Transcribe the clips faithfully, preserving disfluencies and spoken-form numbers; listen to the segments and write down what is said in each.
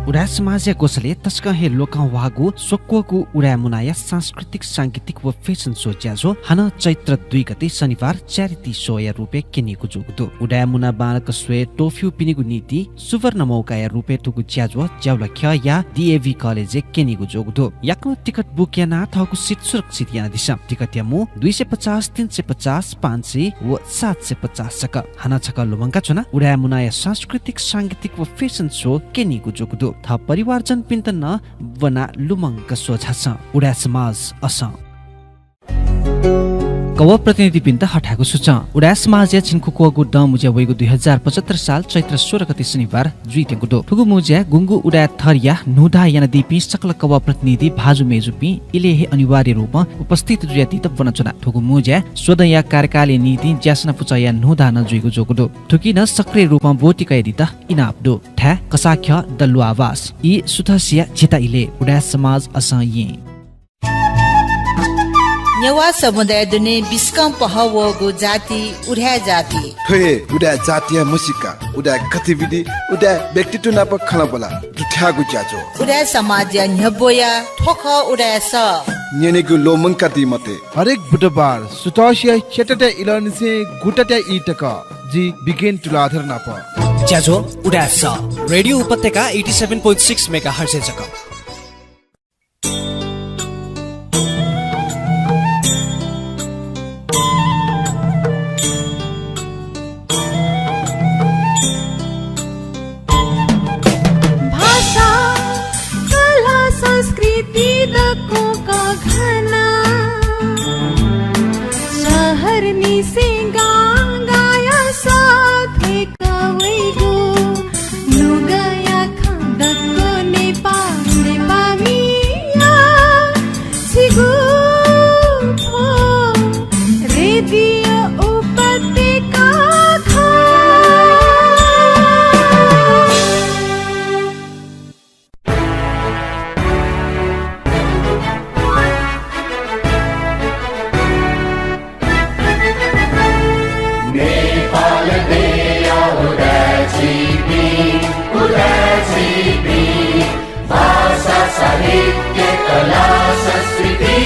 उदाय् समाजया ग्वसालय् तसकं हे लोकंह्वाःगु स्वक्वःगु उदाय् मुनाया सांस्कृतिक, सांगीतिक व fashion show ज्याझ्वः हानं चैत्र दुई गते शनिबार charity show-या रूपय् क्यनीगु जूगु दु। उदाय् मुना बांलाक स्वये त्वःफ्यूपिनिगु निंतिं सुवर्ण मौकाया रूपय् थुगु ज्याझ्वः ज्यावला ख्यःया DAV college-य् क्यनीगु जूगु दु। याकनं टिकट book यानाः थःगु seat सुरक्षित यानादिसँ। टिकटया मू दुई सय पचास, तीन सय पचास, पाँच सय व सात सय पचास जक। हानं छकः लुमंका च्वना, उदाय् मुनाया सांस्कृतिक, सांगीतिक व fashion show क्यनीगु जूगु दु। थः परिवारजनपिन्त नं ब्वनाः लुमंक स्वः झासँ। उदाय् समाज असं। कवः प्रतिनिधिपिन्त हथाय्गु सूचं। उदाय् समाजया झिंखुक्वःगु दँ मुँज्या वइगु दुई हजार पचहत्तर साल चैत्र सोह्र गते शनिबार जुइत्यंगु दु। थुगु मुँज्याय् गुंगू उदाय् थरया न्हूदँ यानादीपिं सकल कवः प्रतिनिधि भाजु मय्जुपिं इलय् हे अनिवार्य रूपं उपस्थित जुयादीत ब्वनाच्वना। थुगु मुँज्याय् स्वदँया कार्यकालया निंतिं ज्यासना पुचःया न्हूदँ नं जुइगु जूगु दु। थुकी नं सक्रिय रूपं ब्वति कयादीत इनाप दु। थाय् कसाःख्यः दल्लु आवास। ई सुथसिया झिता इलय्। उदाय् समाज असं येँ। नेवाः समुदाय दुने बिस्कं पहः वःगु जाति उदाय् जाति। थ्व हे उदाय् जातिया म्हसीका, उदाय् गतिविधि, उदाय् व्यक्तित्व नाप खँल्हाबल्हा दुथ्याःगु ज्याझ्वः। उदाय् समाजया न्ह्यब्वया थ्व खः उदाय् सः। न्यनेगु ल्वःमंकादी मते। हरेक बुधबार सुथसिया च्यातात्या इलंनिसें गुतात्या ई तक जि बिगेन तुलाधर नाप। ज्याझ्वः उदाय् सः। रेडियो उपत्यका eighty seven point six megahertz-य् जक। भाषा, कला, संस्कृति दक्वं कःघाना। शहरनिसें गांगाया सः थ्वय्क वइगु नुगःया खँ दक्व नेपाः, नेपाःमिया छिगु थ्व रेडियो उपत्यका खः। नेपाल देय् उदाय् झीपिं, उदाय् झीपिं, भाषा, साहित्य, कला, संस्कृति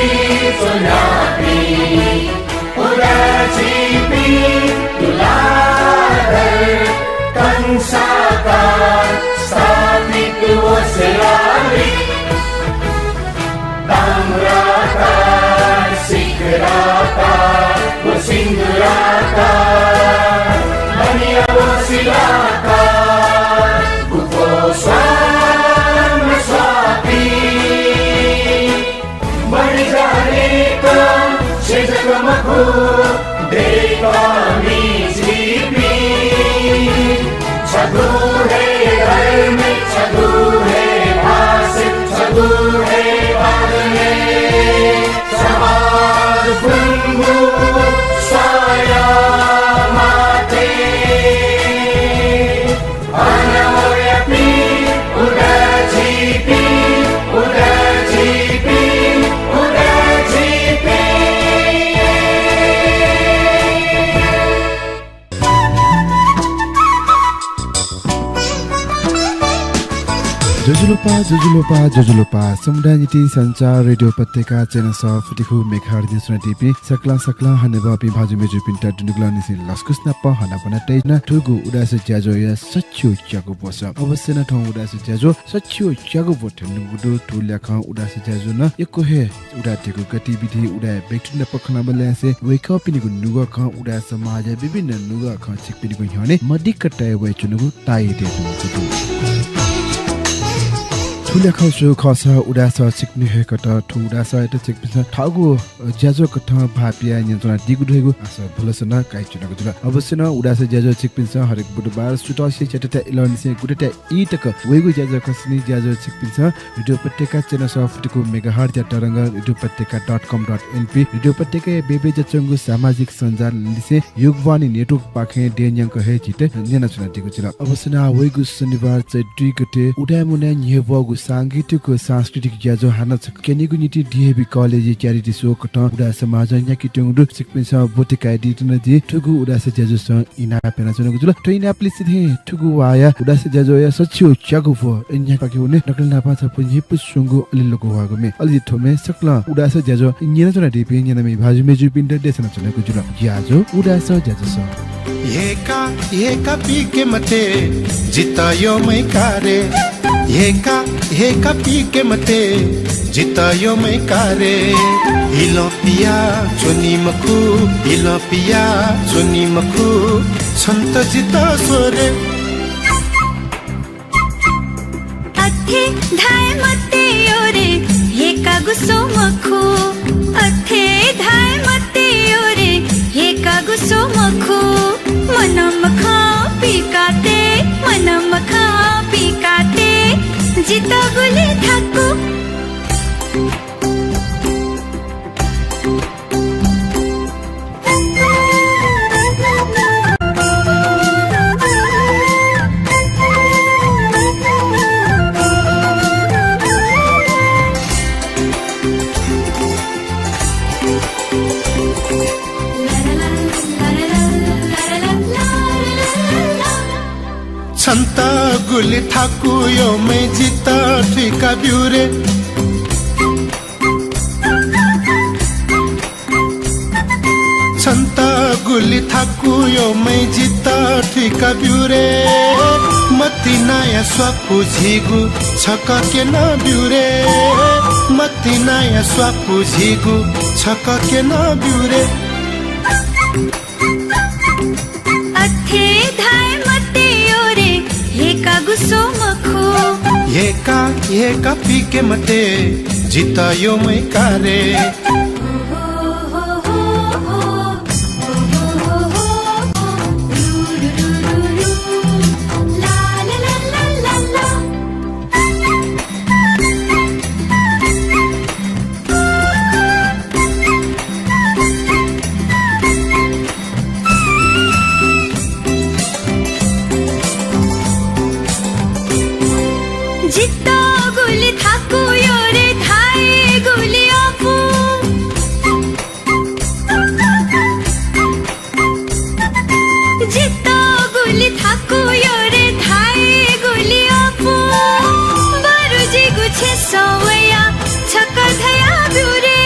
ज्वनापिं, उदाय् झीपिं, तुलाधर कंसाकार स्थापित वसलालि। ताम्राकार, सिखराकार व सिन्दुराकार, मणिया व शिलाकार, गुफो स्वर्ण स्वाति। मणि जानेकं छेँ जक मखु, दय्कःमि झीपिं। छगू हे धर्म, छगू हे भाषा, छगू हे बादने, समाज भुंगु स्वाया माते। अन वयापिं उदाय् झीपिं, उदाय् झीपिं, उदाय् झीपिं। ज्वजलपा, ज्वजलपा, ज्वजलपा। समुदाय निंतिं सञ्चार रेडियो उपत्यका चय्न्हय् सः फुति खु megahertz-य् सुनादीपिं सकलें सकलें हनेबहःपिं भाजु मय्जुपिन्त दुनुगलंनिसें लसकुस नाप हनाबना तयाच्वना। थुगु उदाय् सः ज्याझ्वःया सच्छि व च्यागू ब्वसः। अवश्य नं थौं उदाय् सः ज्याझ्वः सच्छि व च्यागू ब्व थ्यंगु दु। थुगु ल्याखं उदाय् सः ज्याझ्वलं यक्व हे उदाय् धइगु गतिविधि, उदाय् व्यक्तित्व नाप खँल्हाबल्हा यासें वय्कःपिनिगु नुगः खँ, उदाय् समाजया विभिन्न नुगः खँ छिकपिनिगु न्ह्यःने मदिक्क तया वयाच्वनागु ताःई दयेधुंकूगु दु। थुगु ल्याखं स्वयेगु खःसा उदाय् सः छिकपिनि हे खः। थुगु उदाय् सःयात छिकपिन्सं थःगु, अ, ज्याझ्वः कथं भाःपियाः न्यनाच्वनादीगु धइगु आशा भलसा नं कयाच्वनागु जुल। अवश्य नं उदाय् सः ज्याझ्वः छिकपिन्सं हरेक बुधबार सुथसिया च्यातात्या इलंनिसें गुतात्या ई तक वइगु ज्याझ्वः खँसिनि। ज्याझ्वः छिकपिन्सं रेडियो उपत्यका चय्न्हय् सः फुति खु megahertz-या तरंग, रेडियो उपत्यका dot com dot N P, radio उपत्यकाया बय्बय् ज्याच्वंगु सामाजिक सञ्जाललिसें योगवाणी network-पाखें देय् न्यंक हे झीत न्यनाच्वनादीगु जुल। अवश्य नं वइगु शनिबार चैत दुई गते उदाय् मुनाय् न्ह्यब्वःगु सांगीतिक व सांस्कृतिक ज्याझ्वः हानं छकः क्यनेगु निंतिं डिएभी कलेजय् च्यादीगु स्वकथं उदाय् समाजं न्ह्याकेत्यंगु दु। छिकपिन्सं ब्वति कयादीत नं जिं थुगु उदाय् ज्याझ्वःसं इनाप यानाच्वनागु जुल। थ्व इनापलिसे थें थुगु वाःया उदाय् ज्याझ्वःया सछि व च्यागू ब्व न्ह्याकेगु न्ह्यःने दकलय् न्हापां छपु न्हिपु स्वंगू अले लोकंह्वाःगु म्ये। अले जि थ्व म्ये सकलें उदाय् ज्याझ्वः न्यनाच्वनादीपिं न्यनामि भाजु मय्जुपिन्त देछानाच्वनागु जुल। ज्याझ्वः उदाय् ज्याझ्वःसं। ह्येका, ह्येका पीके मते, जितः यःम्ह का रे। ह्येका, ह्येका पीके मते, जितः यःम्ह का रे। हिलं पियाच्वनी मखु, हिलं पियाच्वनी मखु, छन्त जितः स्वरे। अथे धाये मते यो रे, ह्येका गुसो मखु। अथे धाये मते यो रे, ह्येका गुसो मखु। मनमखं पीकाते, मनमखं पीकाते, जितः गुलि थाकु। छन्त गुलि थाकु यःम्ह जितः थुइका ब्यु रे। छन्त गुलि थाकु यःम्ह जितः थुइका ब्यु रे। मतिनाया स्वापू झीगु छकः क्यना ब्यु रे। मतिनाया स्वापू झीगु छकः क्यना ब्यु रे। अथे धाये मते यो रे, ह्येका गुसो मखु। ह्येका, ह्येका पीके मते, जितः यःम्ह का रे। जितः गुलि थाकु यो रे धाये गुलि अःपु। जितः गुलि थाकु यो रे धाये गुलि अःपु। बरु जिगु छेँसं वया छकः धया ब्यु रे।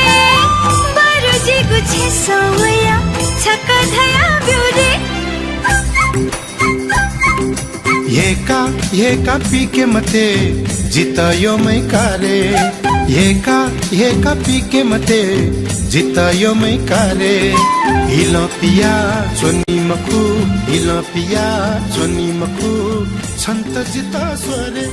बरु जिगु छेँसं वया छकः धया ब्यु रे। ह्येका, ह्येका पीके मते, जितः यःम्ह का रे। ह्येका, ह्येका पीके मते, जितः यःम्ह का रे। हिलं पियाच्वनी मखु, हिलं पियाच्वनी मखु, छन्त जितः स्वरे।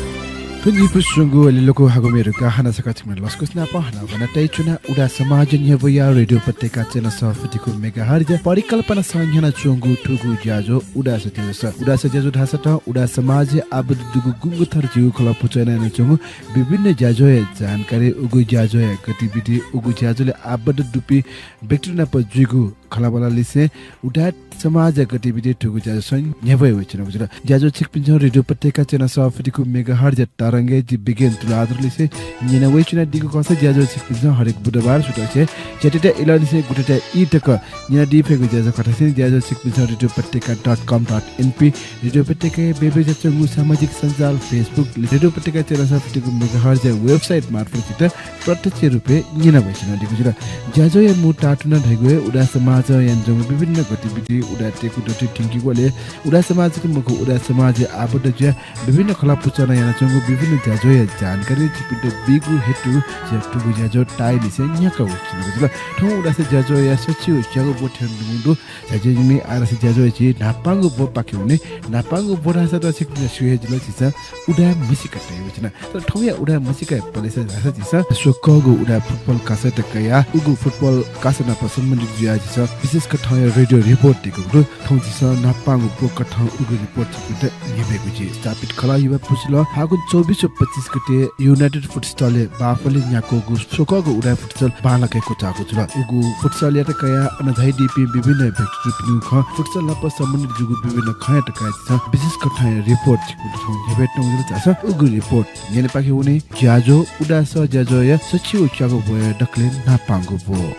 थ्व न्हिपु स्वंगू अले लोकंह्वाःगु म्ये धुंकाः हानं छकः छिकपिन्त लसकुस नाप हानं ब्वना तयाच्वना। उदाय् समाज न्ह्यब्वया रेडियो उपत्यका चय्न्हय् सफुतिकू मेगाहर्ज परिकल्पनासं न्ह्यानाच्वंगु थुगु ज्याझ्वः उदाय् ज्याझ्वः। उदाय् ज्याझ्वः धाःसा थौं उदाय् समाजय् आबद्ध दुगु गुंगू थरय् जिगु खलः पुचः यानाच्वंगु विभिन्न ज्याझ्वःया जानकारी, उगु ज्याझ्वःया गतिविधि, उगु ज्याझ्वलय् आबद्ध दुपिं व्यक्तित नाप जुइगु खँल्हाबल्हा लिसें उदाय् समाजया गतिविधि थुगु ज्याझ्वःसं न्ह्यब्वया वयाच्वनागु जुल। ज्याझ्वः छिकपिन्सं रेडियो उपत्यका चय्न्हय् सफुतिकू मेगाहर्ज तरंगय् जि बिगेन तुलाधर लिसें न्यना वयाच्वनादीगु खःसा ज्याझ्वः छिकपिन्सं हरेक बुधबार सुथसिया च्यातातय् इलंनिसें गुतातय् ई तक न्यनादी फइगु ज्याझ्वः खःथासें ज्याझ्वः छिकपिन्सं रेडियो उपत्यका डट कम डट एनपी, रेडियो उपत्यकाया बेबे ज्याच्वंगु सामाजिक सञ्जाल Facebook, रेडियो उपत्यका चय्न्हय् सफुतिकू मेगाहर्जया वेबसाइट मार्फत छित प्रत्यक्ष रूपय् न्यना वयाच्वनादीगु जुल। ज्याझ्वःया मू तातुना धइगु हे उदाय् समाजं यानाच्वंगु विभिन्न गतिविधि, उदाय् तय्कू दथुइ थ्यंकीगु अले उदाय् समाज जक मखु, उदाय् समाजय् आबद्ध जुयाः विभिन्न खलः पुचलं यानाच्वंगु विभिन्न ज्याझ्वःया जानकारी छिकपिन्त बीगु हेतु जिं थुगु ज्याझ्वः ताःहाकःनिसें न्ह्याका वयाच्वनागु जुल। थौं उदाय् ज्याझ्वःया सछि व च्यागू ब्व थ्यनेधुंगु दु। झाइच्वंगु आः उदाय् ज्याझ्वःया झी न्हापांगु ब्वपाखे वने। न्हापांगु ब्व धाःसा ला छिकपिन्सं स्यू हे जुल, झीसं उदाय् म्हसीका तयाच्वना। तर थौंया उदाय् म्हसीकाय् पलेसा धाःसा झीसं स्वकःगु उदाय् फुटबल कासा तक कयाः उगु फुटबल कासा नाप सम्बन्धित जुयाः झीसं विशेष कथंया रेडियो रिपोर्ट दिगु दु। थौं झीसं न्हापांगु ब्व कथं उगु रिपोर्ट छिकपिन्त न्ह्यब्वयेगु जुइ। स्थापित खलः युवा पुचलं फागुन चौबिस व पच्चिस गते युनाइटेड फुटसलय् बाफलय् न्याक्वःगु स्वकःगु उदाय् फुटसल बांलाक हे क्वचाःगु जुल। उगु फुटसलयात कयाः अन झायादीपिं विभिन्न व्यक्तित्वपिनिगु खँ, फुटसल नाप सम्बन्धित जूगु विभिन्न खँयात कयाः झीसं विशेष कथंया रिपोर्ट छिकपिन्त थौं न्ह्यब्वयेत्यनागु जुल। झासँ उगु रिपोर्ट न्यनेपाखे वने ज्याझ्वः उदाय् सः ज्याझ्वःया सछि व च्यागू ब्वया दकलय् न्हापांगु ब्व।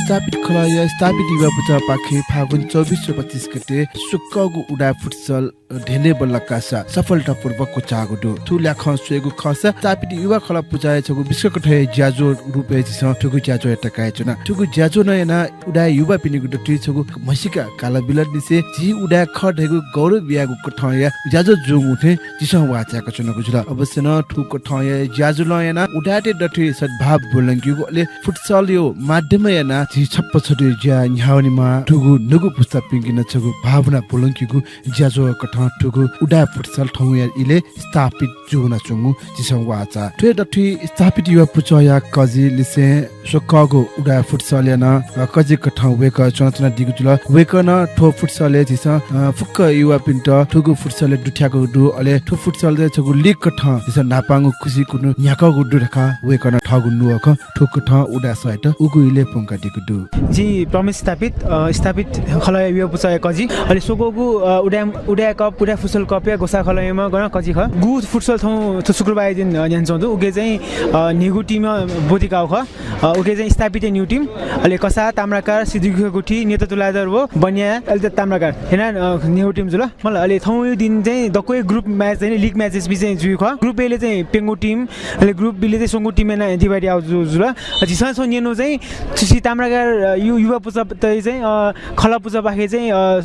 स्थापित खलःया स्थापित युवा पुचःपाखें फागुन चौबिस व पच्चिस गते स्वकःगु उदाय् फुटसल ध्यने बल्लाकासा सफलतापूर्वक क्वचाःगु दु। थुगु ल्याखं स्वयेगु खःसा स्थापित युवा खलः पुचःया छगू विशेष कथंया ज्याझ्वः रूपय् झीसं थुगु ज्याझ्वःयात कयाच्वना। थुगु ज्याझ्वः नं यानाः उदाय् युवापिनिगु दथुइ छगू म्हसीका काला बिलनिसें झी उदाय् खः धइगु गौरव बियागु कथंया ज्याझ्वः जूगु थें झीसं वाःचाय्‌का च्वनागु जुल। अवश्य नं थुगु कथंया ज्याझ्वलं यानाः उदाय्‌तय् दथुइ सद्भाव ब्वलंकीगु, अले फुटसलया माध्यमं यानाः झी छप्पा छथुइ ज्या न्ह्यावनेमाः थुगु न्हूगु पुस्तापिंके नं छगू भावना ब्वलंकीगु ज्याझ्वः कथं थुगु उदाय् फुटसल थौंया इलय् स्थापित जूवनाच्वंगु झीसं वाःचा। थ्व दथुइ स्थापित युवा पुचःया कजि लिसें स्वकःगु उदाय् फुटसलया नं, अ, कजि कथं वय्‌कः च्वनाच्वनादीगु जुल। वय्‌कलं थ्व फुटसलय् झीसं, अ, फुक्क युवापिन्त थुगु फुटसलय् दुथ्याकूगु दु, अले थ्व फुटसलय् छगू लिग कथं झीसं न्हापांगु खुसि कुन्हु न्ह्याकागु दु धकाः वय्‌कलं थःगु नुगः खँ थुकथं उदाय् सःयात उगु इलय् प्वंकादीगु दु। जि प्रमेश स्थापित, अ, स्थापित खलःया युवा पुचःया कजि। अले स्वकःगु, अ, उदाय्, उदाय् कप, उदाय् फुटसल कपया ग्वसाः खलःयाम्ह गनं कजि खः। गु फुटसल थौं थ्व शुक्रबारया दिं, अ, न्ह्यानाच्वंगु दु। उकी चाहिँ, अ, न्हूगु टिमया ब्वति काःगु खः। अ, उकी चाहिँ स्थापितया न्हूगु टिम। अले कसाः, ताम्राकार, सिद्धिखुवाकोठी, नेतः तुलाधर व बनिया, अले ताम्राकार। थ्व नं, अ, न्हूगु टिम जुल। मला, अले थौंया दिं चाहिँ दक्व हे ग्रुप म्याच चाहिँ लिग म्याचेस बी चाहिँ जुइगु खः। ग्रुप एलय् चाहिँ प्यंगू टिम, अले ग्रुप बीलय् चाहिँ स्वंगू टिम यानाः डिभाइड याःगु जु-, जुल। अ, झीसं छगू न्यनागु चाहिँ, छु सी ताम्राकार, अ, यु-, युवा पुचःतय् चाहिँ, अ, खलः पुचःपाखें चाहिँ, अ,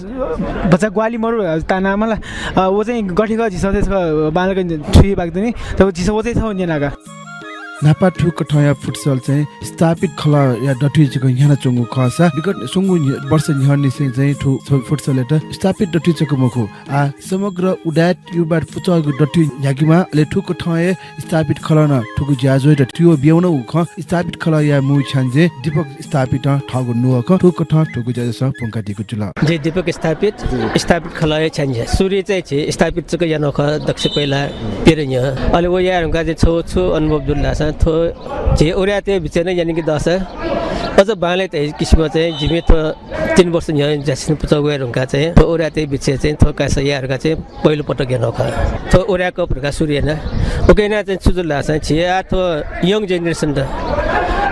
भचा ग्वाहालि मरु, अ, ताना मला, अ, व चाहिँ गथे खः झीसं चाहिँ छकः बांलाक थुइकेमाःगु दनि। तर झीसं व चाहिँ छगू न्यनागु। न्हापा थुकथंया फुटसल चाहिँ स्थापित खलःया दथुइ जक न्ह्यानाच्वंगु खःसा विगत स्वंगू न्ह्य-, वर्ष न्ह्यःनिसें चाहिँ थ्व, थ्व फुटसलयात स्थापित दथुइ जक मखु, आः समग्र उदाय् युवा पुचःगु दथुइ न्ह्याकेमाः, अले थुकथं हे स्थापित खलं नं थुगु ज्याझ्वःयात थुइकाबियावनागु खँ स्थापित खलःया मू छ्याञ्जे दीपक स्थापितं थःगु नुगः खँ थुकथं थुगु ज्याझ्वलय् प्वंकादीगु जुल। जि दीपक स्थापित, स्थापित खलःया छ्याञ्जे। सुरुइ चाहिँ झी स्थापित जक यानागु खः, दक्वसिबें पहिला प्यदँ न्ह्यः। अले व याये धुंकाः चाहिँ छगू छु अनुभव दु धाःसा, थ्व झी उराय्‌तय् बिचय् नं यानागु दःसा अझ बांलाइ धइगु किसिमं चाहिँ जिमि थ्व तीन वर्ष न्ह्यः ज्यासिन पुचः वये धुंकाः चाहिँ थ्व उराय्‌तय् बिचय् चाहिँ थ्व कासा याये धुंकाः चाहिँ पहिलो पटक यानागु खः। थ्व उराय् कप धुंकाः सुरु याना। उकी यानाः चाहिँ छु जुल धाःसा, झी आः थ्व young generation त,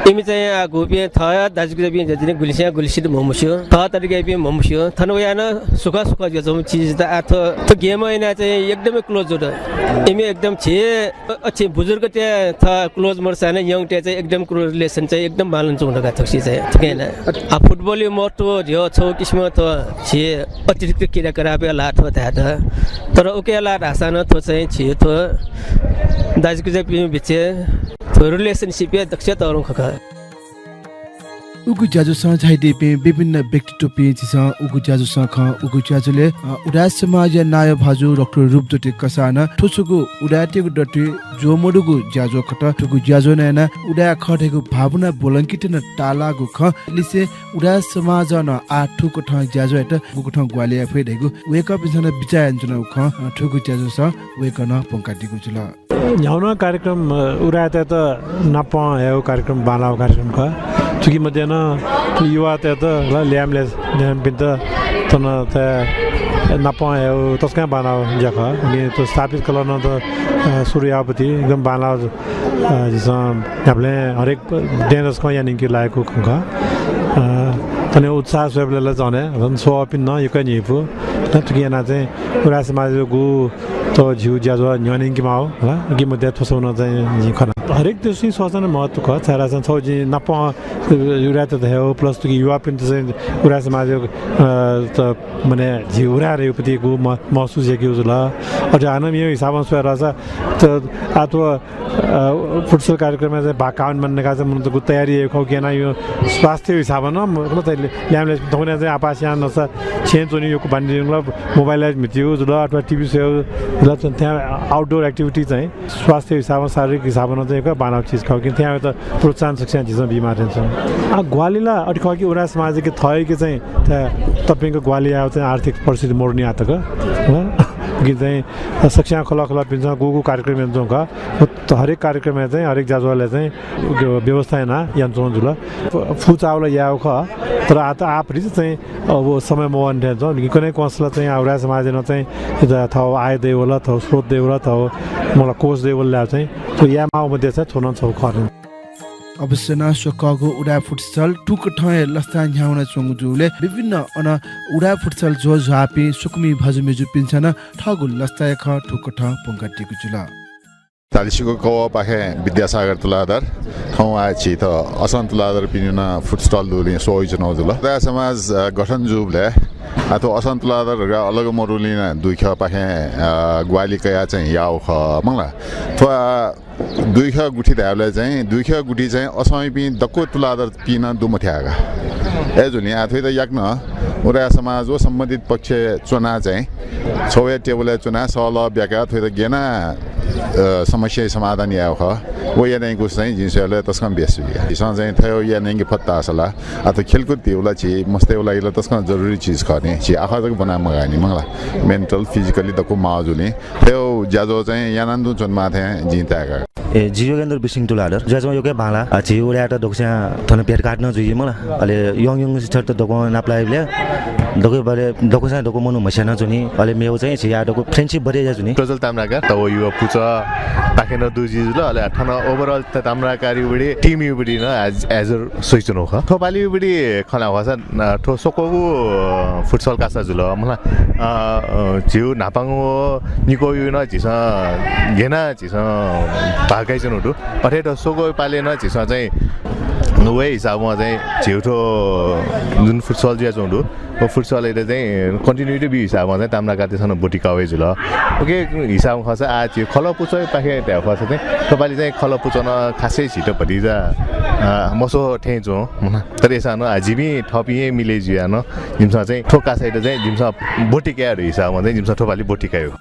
इमि चाहिँ आः गुपिं थः दाजुकिजापिं जतिनि गुलिसिया गुलिसित म्हमस्यू, थः तरिकायापिं म्हमस्यू। थन वयाः नं सुख सुख जुयाच्वंम्ह चिज त आः थ्व, थ्व game यानाः चाहिँ एकदमै close जुल। इमि एकदम झी अ, अच्छे बुजुर्गतय् थः close मदुसां नं young तय् चाहिँ एकदम close relation चाहिँ एकदम बांलानाच्वंगु दु का थुकथं चाहिँ। थुकिं यानाः। आ, football या महत्व ध्यबा छगू किसिमं थ्व झी अतिरिक्त क्रियाकलापया लाः थ्व धायेत। तर उकिया लाः धाःसां नं थ्व चाहिँ झी थ्व दाजुकिजापिं बिचय् थ्व relationship या दक्वसिबें तःधंगु खः। उगु ज्याझ्वलय् झायादीपिं विभिन्न व्यक्तित्वपिं झीसं उगु ज्याझ्वलय् खँ, उगु ज्याझ्वलय्, अ, उदाय् समाजया नायः भाजु डाक्टर रूपज्योति कसाःनं थ्व छगू उदाय्‌तय्‌गु दथुइ ज्वः मदुगु ज्याझ्वः खः। थुगु ज्याझ्वलं यानाः उदाय् खः धइगु भावना ब्वलंकेत नं ताःलाःगु खँ लिसें उदाय् समाजं नं आः थुकथं ज्याझ्वःयात गुकथं ग्वाहालि याये फइ धइगु वय्‌कःपिन्सं नं बिचाः यानाच्वनागु खँ, अ, थुगु ज्याझ्वलय् वय्‌कलं प्वंकादीगु जुल। न्ह्यागु नं कार्यक्रम, अ, उराय्‌तय्‌त नापं हयेगु कार्यक्रम, बांलाःगु कार्यक्रम खः। थुकी मध्ये नं युवातय्‌त ला ल्याय्म्ह ल्याय्म्हपिन्त थन थ्व नापं हयेगु तसकं बांलाःगु ज्या खः। उकिं थ्व स्थापित खलं नं थ्व, अ, सुरु याःगु पति एकदम बांलाःगु, अ, झीसं न्ह्याबलें हरेक दँय्‌दसकं यानाके लायेगु खँ खः। अ, थन उत्साह स्वयेबलय् ला झन हे, झन स्वःपिं नं यक्व न्ह्यइपु। थुकिं यानाः चाहिँ उराय् समाजयागु थ्व झीगु ज्याझ्वः न्ह्यःने यंकेमाःगु, हला, उकी मध्ये थ्व छगू नं चाहिँ जिं खना। हरेक दथुइ स्वःसां नं महत्व खः, छाय्धाःसा छगू जिं नापं उराय्‌तय्‌त धयागु, plus थुकी युवापिन्त चाहिँ उराय् समाजयागु, अ, त, माने झी उराय् धइगु पतिगु म-, महसुस याकेगु जुल। अथे हानं मेगु हिसाबं स्वयेधाःसा त अथवा, अ, फुटसल कार्यक्रमय् चाहिँ भाग काःवनेमानि धकाः चाहिँ मनूतय्‌गु तयारी याइगु खः, गेना यो स्वास्थ्य हिसाबं नं, मतलब, ल्याय्म्ह ल्याय्म्ह दक्वसिनं चाहिँ आपासियां नसा छेँय् च्वनी, यक्व बानी जुल, मोबाइलय् म्हितीगु जुल अथवा टिभी स्वयेगु जुल, चाहिँ थ्यां outdoor activity चाहिँ स्वास्थ्य हिसाबं, शारीरिक हिसाबं नं चाहिँ एक बांलाःगु चिज खः कि थ्यां वयेत प्रोत्साहन सकसियां झीसं बीमाः थें च्वं। आ, ग्वाहालि ला अथे खः कि उराय् समाजय् कि थःगु कि चाहिँ थ्यां तप्यंक ग्वाहालि यायेगु चाहिँ आर्थिक परिस्थिति मरुनि आः तक। हँ? कि चाहिँ सकसियां खलः खलःपिन्सं गुगु कार्यक्रम यानाच्वंगु खः। हरेक कार्यक्रमय् चाहिँ, हरेक ज्याझ्वलय् चाहिँ व्यवस्था याना, यानाच्वंगु जुल। फु-, फुचाःगु ला याःगु खः, तर आः त आः भति चाहिँ अब समय मवःनि थें च्वं। कि कन्हय् कंस ला चाहिँ उराय् समाजय् नं चाहिँ थःगु आय दयेवल, थःगु स्रोत दयेवल, थःगु मला कोष दयेवल ला चाहिँ थ्व यायेमाःगु मध्ये चाहिँ थ्व नं छगू खः नि। अवश्य नं स्वकःगु उराय् फुटसल थुकथं हे लसताय् न्ह्यावनाच्वंगु जूबलय् विभिन्न अन उराय् फुटसल ज्वजलपाखें स्वकुमि भाजु मय्‌जुपिन्सं नं थःगु लसताया खँ थुकथं प्वंकादीगु जुल। चालिसगु कवःपाखें विद्यासागर तुलाधर, थौं आः झीत असं तुलाधरपिनि नं फुटसल दुगुलिं स्वयाच्वनागु जुल। उराय् समाज, अ, गठन जूबलय्, अ, थ्व असं तुलाधर धकाः अलग मरुलिं नं दुइख्यःपाखें, अ, ग्वाहालि कयाः चाहिँ याःगु खः मला। थ्व, अ, दुइख्यः गुथि धायेबलय् चाहिँ, दुइख्यः गुथि चाहिँ असंयापिं दक्व तुलाधरपिं नं दुमथ्याः का। अय्‌जूगुलिं आः थ्वयात याकनं उराय् समाज व सम्बन्धित पक्षय् च्वनाः चाहिँ छगू हे टेबलय् च्वनाः सहलह ब्याकाः थ्वयात गेना, अ, समस्याया समाधान यायेगु खः, व यानाइगु चाहिँ जिं स्वयेबलय् तसकं बेस जुइ का। झीसं चाहिँ थथे यानाइगु फत धाःसा ला, आः थ्व खेलकुद धइगु ला झी मस्तय्‌गु लागि ला तसकं जरुरी चिज खः नि। झी आखः जक ब्वना मगाः नि मला। Mental, physically दक्व माः जूगुलिं थथे ज्याझ्वः चाहिँ यानाः तुं च्वनेमाः थें जिं ताय्‌का। ए, जि योगेन्द्र बिसिङ तुलाधर। ज्याझ्वः यक्व हे बांलाः। आ, झी उराय्‌त दक्वसियां थन भेटघाट नं जुइ मला। अले young youngsters त दक्वं नापलाइबलय् दक्व बढे, दक्वसियां दक्व मनू म्हस्यानाच्वनी। अले मेगु चाहिँ झीया दक्व friendship बढे जुयाच्वनी। प्रज्वल ताम्राकार, थ्व युवा पुचःपाखें नं दुजि जुल। अले थन overall त ताम्राकार युबडी, team युबडी नं as, as a स्वयाच्वनागु खः। थ्व पालि युबडी खँ ल्हायेगु खःसा, अ, थ्व स्वकःगु, अ, फुटसल कासा जुल मला। अ, अ, झीगु न्हापांगु निक्वःगु नं झीसं गेना झीसं भाग काइच्वनागु दु। अथे हे थ्व स्वकःगु पालि नं झीसं चाहिँ व हे हिसाबं चाहिँ झीगु थ्व जुन फुटसल जुयाच्वंगु दु, व फुटसलयात चाहिँ continuity बी हिसाबं चाहिँ ताम्राकारतय्‌सं नं ब्वति काः वये जुल। उकिया हिसाबं खःसा आः झी खलः पुचःपाखें धायेगु खःसा चाहिँ थ्व पालि चाहिँ खलः पुचः नं खासै झीत भतिचा, अ, मस्वः थें च्वं। तर अय्‌सां नं आः जिपिं थःपिं हे मिले जुयाः नं जिमिसं चाहिँ थ्व कासायात चाहिँ जिमिसं ब्वति काये धइगु हिसाबं चाहिँ जिमिसं थ्व पालि ब्वति कायेगु।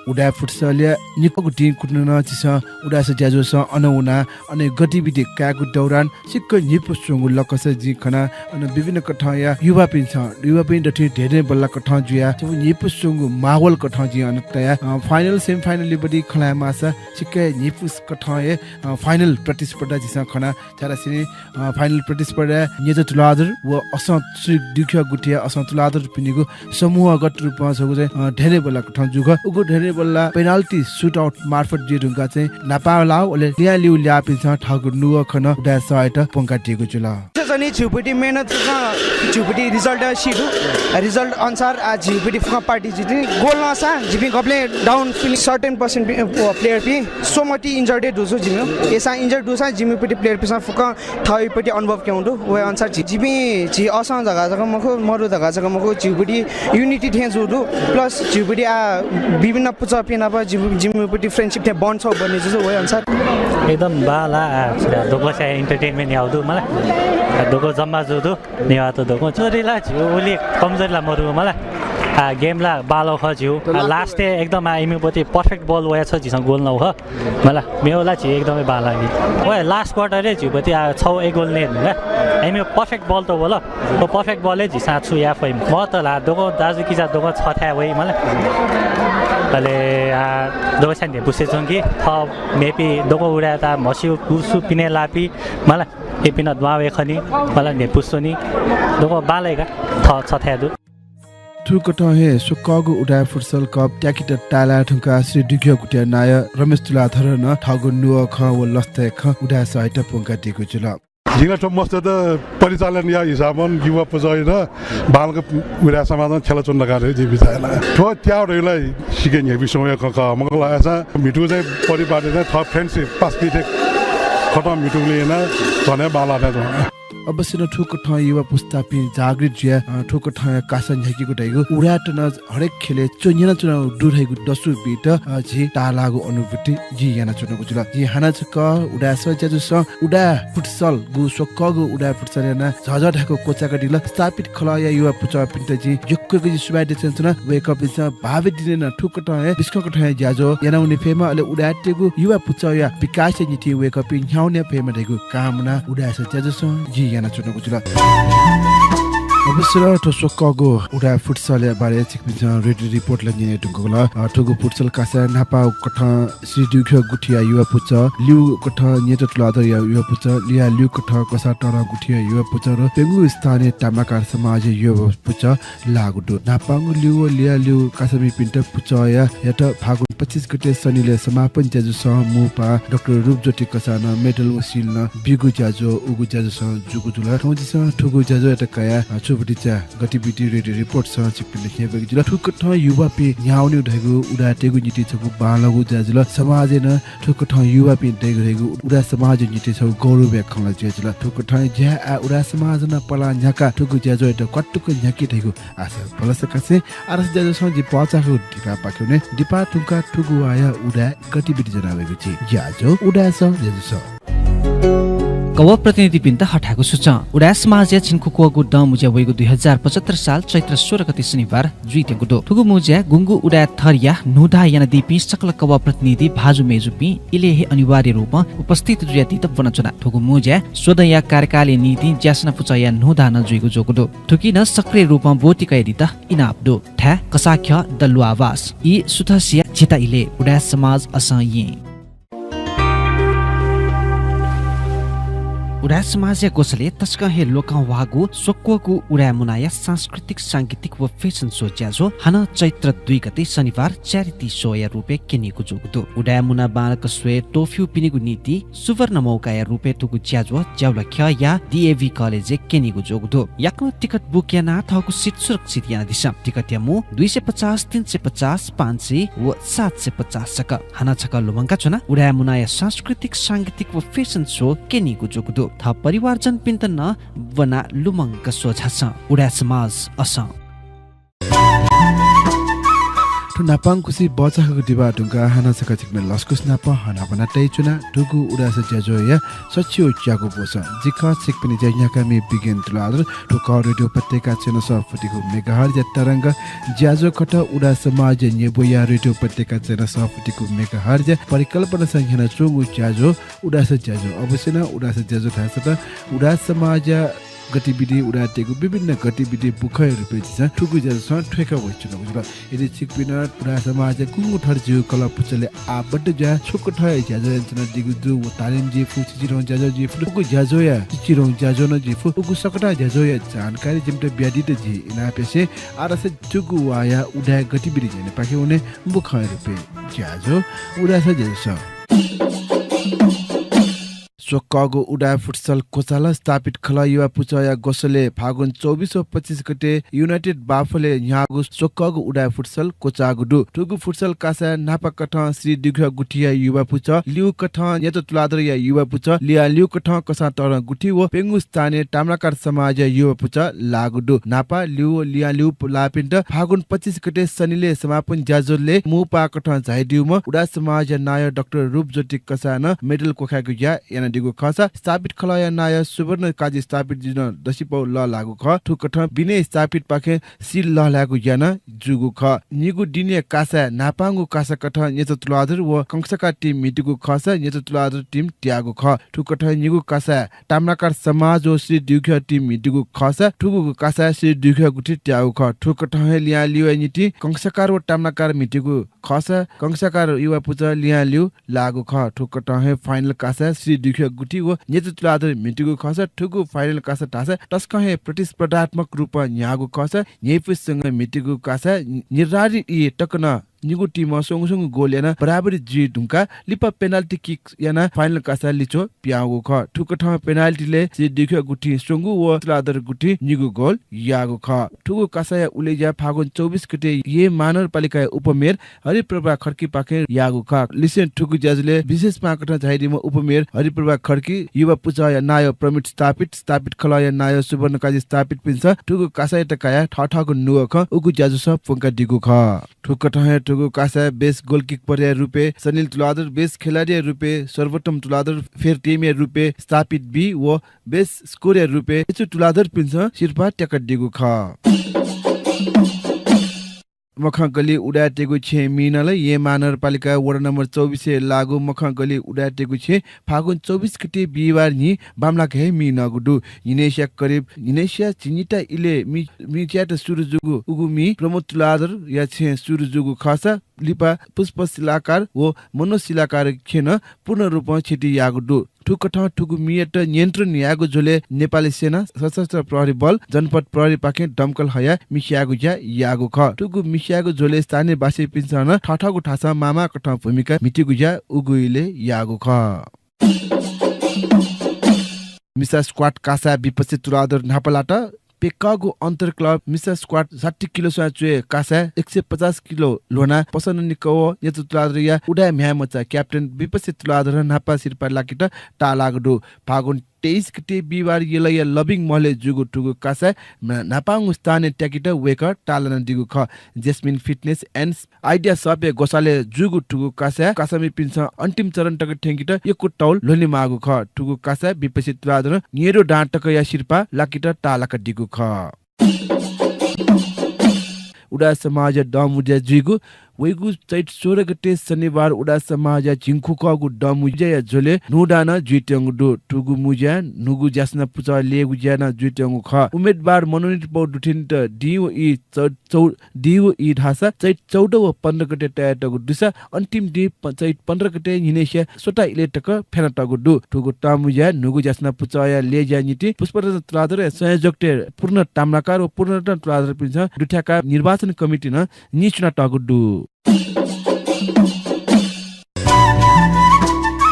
उराय् फुटसलया निक्वःगु दिं कुन्हु नं झीसं उदाय् ज्याझ्वलय् अन वनाः अन गतिविधि कायेगु दौरान सिक्क न्हिपु स्वंगु लकस जिं खना। अन विभिन्न कथंया युवापिन्सं, युवापिं दथुइ धेंधेंबल्लाः कथं जुयाः न्हिपु स्वंगु माहौल कथं जिं अन तया। अ, final, semi final लिपा खँ ल्हाये माःसा सिक्क न्हिपु कथं हे, अ, final प्रतिस्पर्धा झीसं खना। छाय्‌धाःसा नि, अ, final प्रतिस्पर्धाय् न्येचा तुलाधर व असं श्री दुइख्यः गुथिया असं तुलाधरपिनिगु समूहगत रूपं छगू चाहिँ, अ, धेंधेंबल्लाः कथं जूगु खः। उगु धेंधेंबल्लाः penalty shootout मार्फत जुइ धुंकाः चाहिँ न्हापां लाः, अले लिहां लिहां ल्याःपिन्सं थःगु नुगः खँ उदाय् सःयात प्वंकादीगु जुल। चाहिँ नि झीपिं मेहनत फुक्कं झीपिं result सी दु। Result अनुसार आः झीपिं फुक्कं party जुइ तिनि। Goal नःसा झीपिं गबलें down feeling, certain percent पि-, अ, player पिं स्वम्ह ति injured हे दु छु झीपिं। अय्‌सां injured दुसां झीपिं player पिन्सं फुक्कं थःपिं अनुभव क्यंगु दु। व हे अनुसार झी, झीपिं झी असं धकाः जक मखु, मरु धकाः जक मखु, झीपिं unity थें जूगु दु। Plus झीपिं आः विभिन्न पुचःपिं नाप झी, झीपिं friendship थें bond छगू बने जुल, व हे अनुसार। एकदम बांलाः, आः, दक्वसिया entertainment याःगु दु मला। आः, दक्व जम्मा जूगु दु, नेवाःत दक्वं। कमजोरी ला झीगु उलि कमजोरी ला मरु मला। आः, game ला बांलाः खः झीगु। आः, last-य् एकदम आः इमिगु पति perfect ball वयाः झीसं goal नवाः खः। मला, मेगु ला झी एकदमै बांलाः नि। व last quarter-य् झीगु पति आः छगू एक goal नये धुंकाः। इमिगु perfect ball त वल। व perfect ball-य् झीसं छु याये फइ? मत ला, दक्व दाजुकिजा दक्व छथाय् वइ मला। अले आः दक्वसिया न्ह्यइपुसे च्वंकि, थः मेपिं दक्व उदाय्‌त म्हस्यू गुसु पिने लाःपिं मला। इपिं नं दुहां वये खनी, मला, न्ह्यइपुसे च्वनी। दक्व बांलाइका थः छथाय् दु। थुकथं हे स्वकःगु उदाय् फुटसल कप त्याकेत ताय्‌लाये धुंकाः श्री दुइख्यः गुथिया नायः रमेश तुलाधरं नं थःगु नुगः खँ व लसताया खँ उदाय् सःयात प्वंकादीगु जुल। जिं ला थ्व मस्तय्‌त परिचालन याः हिसाबं युवा पुचःयात बांलाक उदाय् समाजं थ्यलाच्वन धकाः हे जिं बिचाः याना। थ्व त्याः धइगु ला सिक्क न्ह्यइपुसे च्वंगु खँ खः। मखु ला, अय्‌सां म्हितू चाहिँ परिवारय् चाहिँ थः friendship पासापिं थें कथं म्हितूगुलिं यानाः झन हे बांलाः थें च्वं। अवश्य नं थुकथं युवा पुस्तापिं जागृत जुयाः, अ, थुकथंया कासा न्ह्याकेगु धइगु उदाय्‌त नं हरेक ख्यलय् च्वन्यनाच्वनागु दु धइगु दसु बीत, अ, झी ताःलाःगु अनुभूति जिं यानाच्वनागु जुल। जिं हानं छकः उदाय् सर ज्याझ्वःसं उदाय् फुटसलगु स्वकःगु उदाय् फुटसल यानाः झःझः धायेक क्वचाय्कादिल। स्थापित खलःया युवा पुचःपिन्त जिं यक्व यक्व जि सुभाय् देछानाच्वना। वय्कःपिन्सं भावी दिनय् नं थुकथं हे बिस्कं कथं हे ज्याझ्वः यानावने फयेमा, अले उदाय्‌तय्गु युवा पुचःया विकासया निंतिं वय्कःपिं न्ह्यावने फयेमा धइगु कामना उदाय् सर ज्याझ्वःसं जिं यानाच्वनागु जुल। अवश्य नं थ्व स्वकःगु उदाय् फुटसलया बारे छिकपिन्सं रेडियो रिपोर्ट ला न्यने धुंकल। अ, थुगु फुटसल कासाय् न्हापा कथं श्री दुइख्यः गुथिया युवा पुचः, ल्यू कथं न्यत तुलाधरया युवा पुचः, लिया ल्यू कथं कसाः तःधं गुथिया युवा पुचः र प्यंगू स्थानय् ताम्राकार समाजया युवा पुचः लाःगु दु। न्हापांगु ल्यू व लिया ल्यू कासामिपिन्त पुचःया यात फागुन पच्चिस गते सनिलय् समापन ज्याझ्वःसं मू पाः डाक्टर रूपज्योति कसाःनं मेडल व सिल नं बीगु ज्याझ्वः उगु ज्याझ्वःसं जूगु जुल। थौं झीसं थुगु ज्याझ्वःयात कयाः, अ, छु भतिचा गतिविधि रेडियो रिपोर्टसं छिकपिन्त न्ह्यब्वयेगु जुल। थुकथं युवापिं न्ह्यावनेगु धइगु उदाय्‌तय्गु निंतिं छगू बांलाःगु ज्या जुल। समाजय् नं थुकथं युवापिं दइगु धइगु उदाय् समाजया निंतिं छगू गौरवया खँ ला जुया जुल। थुकथं ज्या आः उदाय् समाजं नं पलाः न्ह्याकाः थुगु ज्याझ्वःयात क्वातुक न्ह्याकी धइगु आशा भलसा कासें आरस ज्याझ्वःसं जि भचा खःगु दिपापाखे वने। दिपा धुंकाः थुगु वाःया उदाय् गतिविधि ज्वना वयेगु झी ज्याझ्वः उदाय् सः ज्याझ्वःसं। कवः प्रतिनिधिपिन्त हथाय्गु सूचं। उदाय् समाजया झिंखुक्वःगु दँ मुँज्या वइगु दुई हजार पचहत्तर साल चैत्र सोह्र गते शनिबार जुइत्यंगु दु। थुगु मुँज्याय् गुंगू उदाय् थरया न्हूदँ यानादीपिं सकल कवः प्रतिनिधि भाजु मय्जुपिं इलय् हे अनिवार्य रूपं उपस्थित जुयादीत ब्वनाच्वना। थुगु मुँज्याय् स्वदँया कार्यकालया निंतिं ज्यासना पुचःया न्हूदँ नं जुइगु जूगु दु। थुकी नं सक्रिय रूपं ब्वति कयादीत इनाप दु। थाय् कसाःख्यः दल्वावास। ई सुथसिया झिता इलय् उदाय् समाज असं यें। उदाय् समाजया ग्वसालय् तसकं हे लोकंह्वाःगु स्वक्वःगु उदाय् मुनाया सांस्कृतिक, सांगीतिक व fashion show ज्याझ्वः हानं चैत्र दुई गते शनिबार charity show या रूपय् क्यनीगु जूगु दु। उदाय् मुना बांलाक स्वये त्वःफ्यूपिनिगु निंतिं सुवर्ण मौकाया रूपय् थुगु ज्याझ्वः ज्यावला ख्यःया DAV कलेजय् क्यनीगु जूगु दु। याकनं टिकट book यानाः थःगु seat सुरक्षित यानादिसँ। टिकटया मू दुई सय पचास, तीन सय पचास, पाँच सय व सात सय पचास जक। हानं छकः लुमंका च्वना, उदाय् मुनाया सांस्कृतिक, सांगीतिक व fashion show क्यनीगु जूगु दु। थः परिवारजनपिन्त नं ब्वनाः लुमंक स्वझासँ। उदाय् समाज असं। थ्व न्हापांगु खुसि भचा खःगु दिपा धुंकाः हानं छकः छिकपिनि लसकुस नाप हनाबना तयाच्वना। थुगु उदाय् सः ज्याझ्वःया सछि व च्यागू ब्वसः। जि खः छिकपिनि ज्या न्ह्याकामि बिगेन तुलाधर। थ्व खः रेडियो उपत्यका च्यानल सफुतिगु megahertz या तरंग। ज्याझ्वः खः उदाय् समाजया न्ह्यब्वया रेडियो उपत्यका च्यानल सफुतिगु megahertz या परिकल्पनासं न्ह्यानाच्वंगु ज्याझ्वः उदाय् सः ज्याझ्वः। अवश्य नं उदाय् सः ज्याझ्वः धाःसा त उदाय् समाजया गतिविधि, उदाय्‌तय्गु विभिन्न गतिविधि बुखँया रूपय् झीसं थुगु ज्याझ्वःसं थ्वय्‌का वयाच्वनागु जुल। यदि छिकपिं नं उदाय् समाजया गुंगू थर ज्यू कला पुचलय् आबद्ध जुयाः छुकथंया ज्याझ्वः यानाच्वनादीगु दु व तालिम जुइ फु, चिचिधंगु ज्याझ्वः जुइ फु, उगु ज्याझ्वःया चिचिधंगु ज्याझ्वः नं जुइ फु, उगु सकथंया ज्याझ्वःया जानकारी जिमित बियादीत झी इनाप यासें आरस जूगु वाःया उदाय् गतिविधि ज्यानपाखे वने। बुखँया रूपय् ज्याझ्वः उदाय् सः ज्याझ्वःसं। स्वकःगु उदाय् फुटसल क्वचालं स्थापित खलः युवा पुचःया ग्वसालय् फागुन चौबिस व पच्चिस गते United Buffalo-य् न्ह्याःगु स्वकःगु उदाय् फुटसल क्वचाःगु दु। थुगु फुटसल कासाय् न्हापाकथं श्री दुइख्यः गुथिया युवा पुचः, ल्यूकथं न्यत तुलाधरया युवा पुचः, लियां ल्यूकथं कसाः तःधं गुथि व प्यंगू स्थानय् ताम्राकार समाजया युवा पुचः लाःगु दु। न्हापा ल्यू व लियां ल्यू लाःपिन्त फागुन पच्चिस गते सनिलय् समापन ज्याझ्वलय् मू पाःकथं झायादीम्ह उदाय् समाजया नायः डाक्टर रूपज्योति कसाःनं मेडल क्वखायेगु ज्या यानादीगु खःसा, स्थापित खलःया नायः सुवर्ण काजी स्थापित जुयाः दसिपौ लःल्हाःगु खः। थुकथं विनय स्थापितपाखें सिल लःल्हायेगु ज्या नं जूगु खः। निगू दिनया कासाय् न्हापांगु कासा कथं न्यत तुलाधर व कंसाकार team म्हितीगु खःसा, न्यत तुलाधर team त्याःगु खः। थुकथं निगू कासाय् ताम्राकार समाज व श्री दुइख्यः team म्हितीगु खःसा, थुगु कासाय् श्री दुइख्यः गुथि त्याःगु खः। थुकथं हे लियां ल्यूया निंतिं कंसाकार व ताम्राकार म्हितीगु खःसा, कंसाकार युवा पुचः लियां ल्यू लाःगु खः। थुकथं हे final कासाय् श्री दुइख्यः गुथि व न्यत तुलाधर म्हितीगु खःसा, थुगु final कासा धाःसा तसकं हे प्रतिस्पर्धात्मक रूपं न्ह्याःगु खःसा, न्ह्यइपुसे संगं म्हितीगु कासाय् निर्धारित ई तक नं निगू टिमं स्वंगू स्वंगू गोल यानाः बराबरी जुइ धुंकाः लिपा penalty kick यानाः final कासाय् लिच्वः पियागु खः। थुकथं penalty लय् श्री दुइख्यः गुथिं स्वंगू व तुलाधर गुथिं निगू गोल याःगु खः। थुगु कासाया उलेज्या फागुन चौबिस गते येँ महानगरपालिकाया उपमेयर हरिप्रभा खड्कीपाखें याःगु खः। लिसें थुगु ज्याझ्वलय् विशेष पाहांकथं झायादीम्ह उपमेयर हरिप्रभा खड्की, युवा पुचःया नायः प्रमित स्थापित, स्थापित खलःया नायः सुवर्णकाजी स्थापितपिन्सं थुगु कासायात कयाः थःथःगु नुगः खँ उगु ज्याझ्वलय् प्वंकादीगु खः। थुकथं हे थुगु कासाय् best goalkeeper-या रूपय् सनिल तुलाधर, best खेलाडीया रूपय् सर्वोत्तम तुलाधर, fair team-या रूपय् स्थापित बी व best score-या रूपय् यचु तुलाधरपिन्सं सिरपाः त्याकादीगु खः। मखं गल्ली उदाय्‌तय्‌गु छेँय् मि नल। येँ महानगरपालिका वडा नम्बर चौबिसय् लाःगु मखं गल्ली उदाय्‌तय्‌गु छेँय् फागुन चौबिस गते बिहिबार न्हि बांमलाक हे मि नःगु दु। न्हिनय्‌सिया करिब, न्हिनय्‌सिया झिंनिता इलय् मि, मि च्यायेत सुरु जूगु उगु मि प्रमोद तुलाधरया छेँय् सुरु जूगु खःसा लिपा पुष्प शिलाकार व मनोज शिलाकार छेँ नं पूर्ण रूपं क्षति याःगु दु। थुकथं थुगु मियात नियन्त्रण यायेगु झ्वलय् नेपाली सेना, सशस्त्र प्रहरी बल, जनपद प्रहरीपाखें दमकल हयाः मि स्यायेगु ज्या याःगु खः। थुगु मि स्यायेगु झ्वलय् स्थानीयवासीपिन्सं नं थःथःगु थासं माःमाःकथं भूमिका म्हितीगु ज्या उगु इलय् याःगु खः। मिसा squat कासाय् विपक्षी तुलाधर न्हापा लात। प्यकःगु अन्तर क्लब मिसा squat साठी किलो स्वाँय् च्वय् कासाय् एक सय पचास किलो ल्ह्वनाः पसन्द निकः व यचु तुलाधरया उदाय् म्ह्याय्‌मचा captain विपक्षी तुलाधरं न्हापा सिरपाः लाकेत ताःलाःगु दु। फागुन तेइस गते बिहिबार यलया लबिङ महलय् जूगु थुगु कासाय् न्हा-, न्हापांगु स्थानय् त्याकेत वय्‌कः ताःलानादीगु खः। Jasmine Fitness and Idea सःपया ग्वसालय् जूगु थुगु कासाय् कासामिपिन्सं अन्तिम चरण तक थ्यंकेत यक्व तौल ल्ह्वनेमाःगु खः। थुगु कासाय् विपक्षी तुलाधरं न्येदँ दां तकया सिरपाः लाकेत ताःलाकादीगु खः। उदाय् समाजया दँमुँज्या जुइगु वइगु चैत सोह्र गते शनिबार उदाय् समाजया झिंखुकःगु दँमुँज्याया झ्वलय् न्हूदां नं जुइत्यंगु दु। थुगु मुँज्याय् न्हूगु ज्यासना पुचः लयेगु ज्या नं जुइत्यंगु खः। उम्मेदवार मनोनीत पौ दुथ्यनीत दिं व ई चौ-, चौ-, दिं व ई धाःसा चैत चौध व पन्ध्र गते तयातःगु दुसा अन्तिम दिं प-, चैत पन्ध्र गते न्हिनय्‌सिया स्वता इलय् तक फ्यानातःगु दु। थुगु दँमुँज्याय् न्हूगु ज्यासना पुचःया लय्‌ज्याया निंतिं पुष्परत्न तुलाधरया संयोजकत्वय् पूर्ण ताम्राकार व पूर्णरत्न तुलाधरपिन्सं दुथ्याकाः निर्वाचन कमिटीं नं निं च्वनातःगु दु।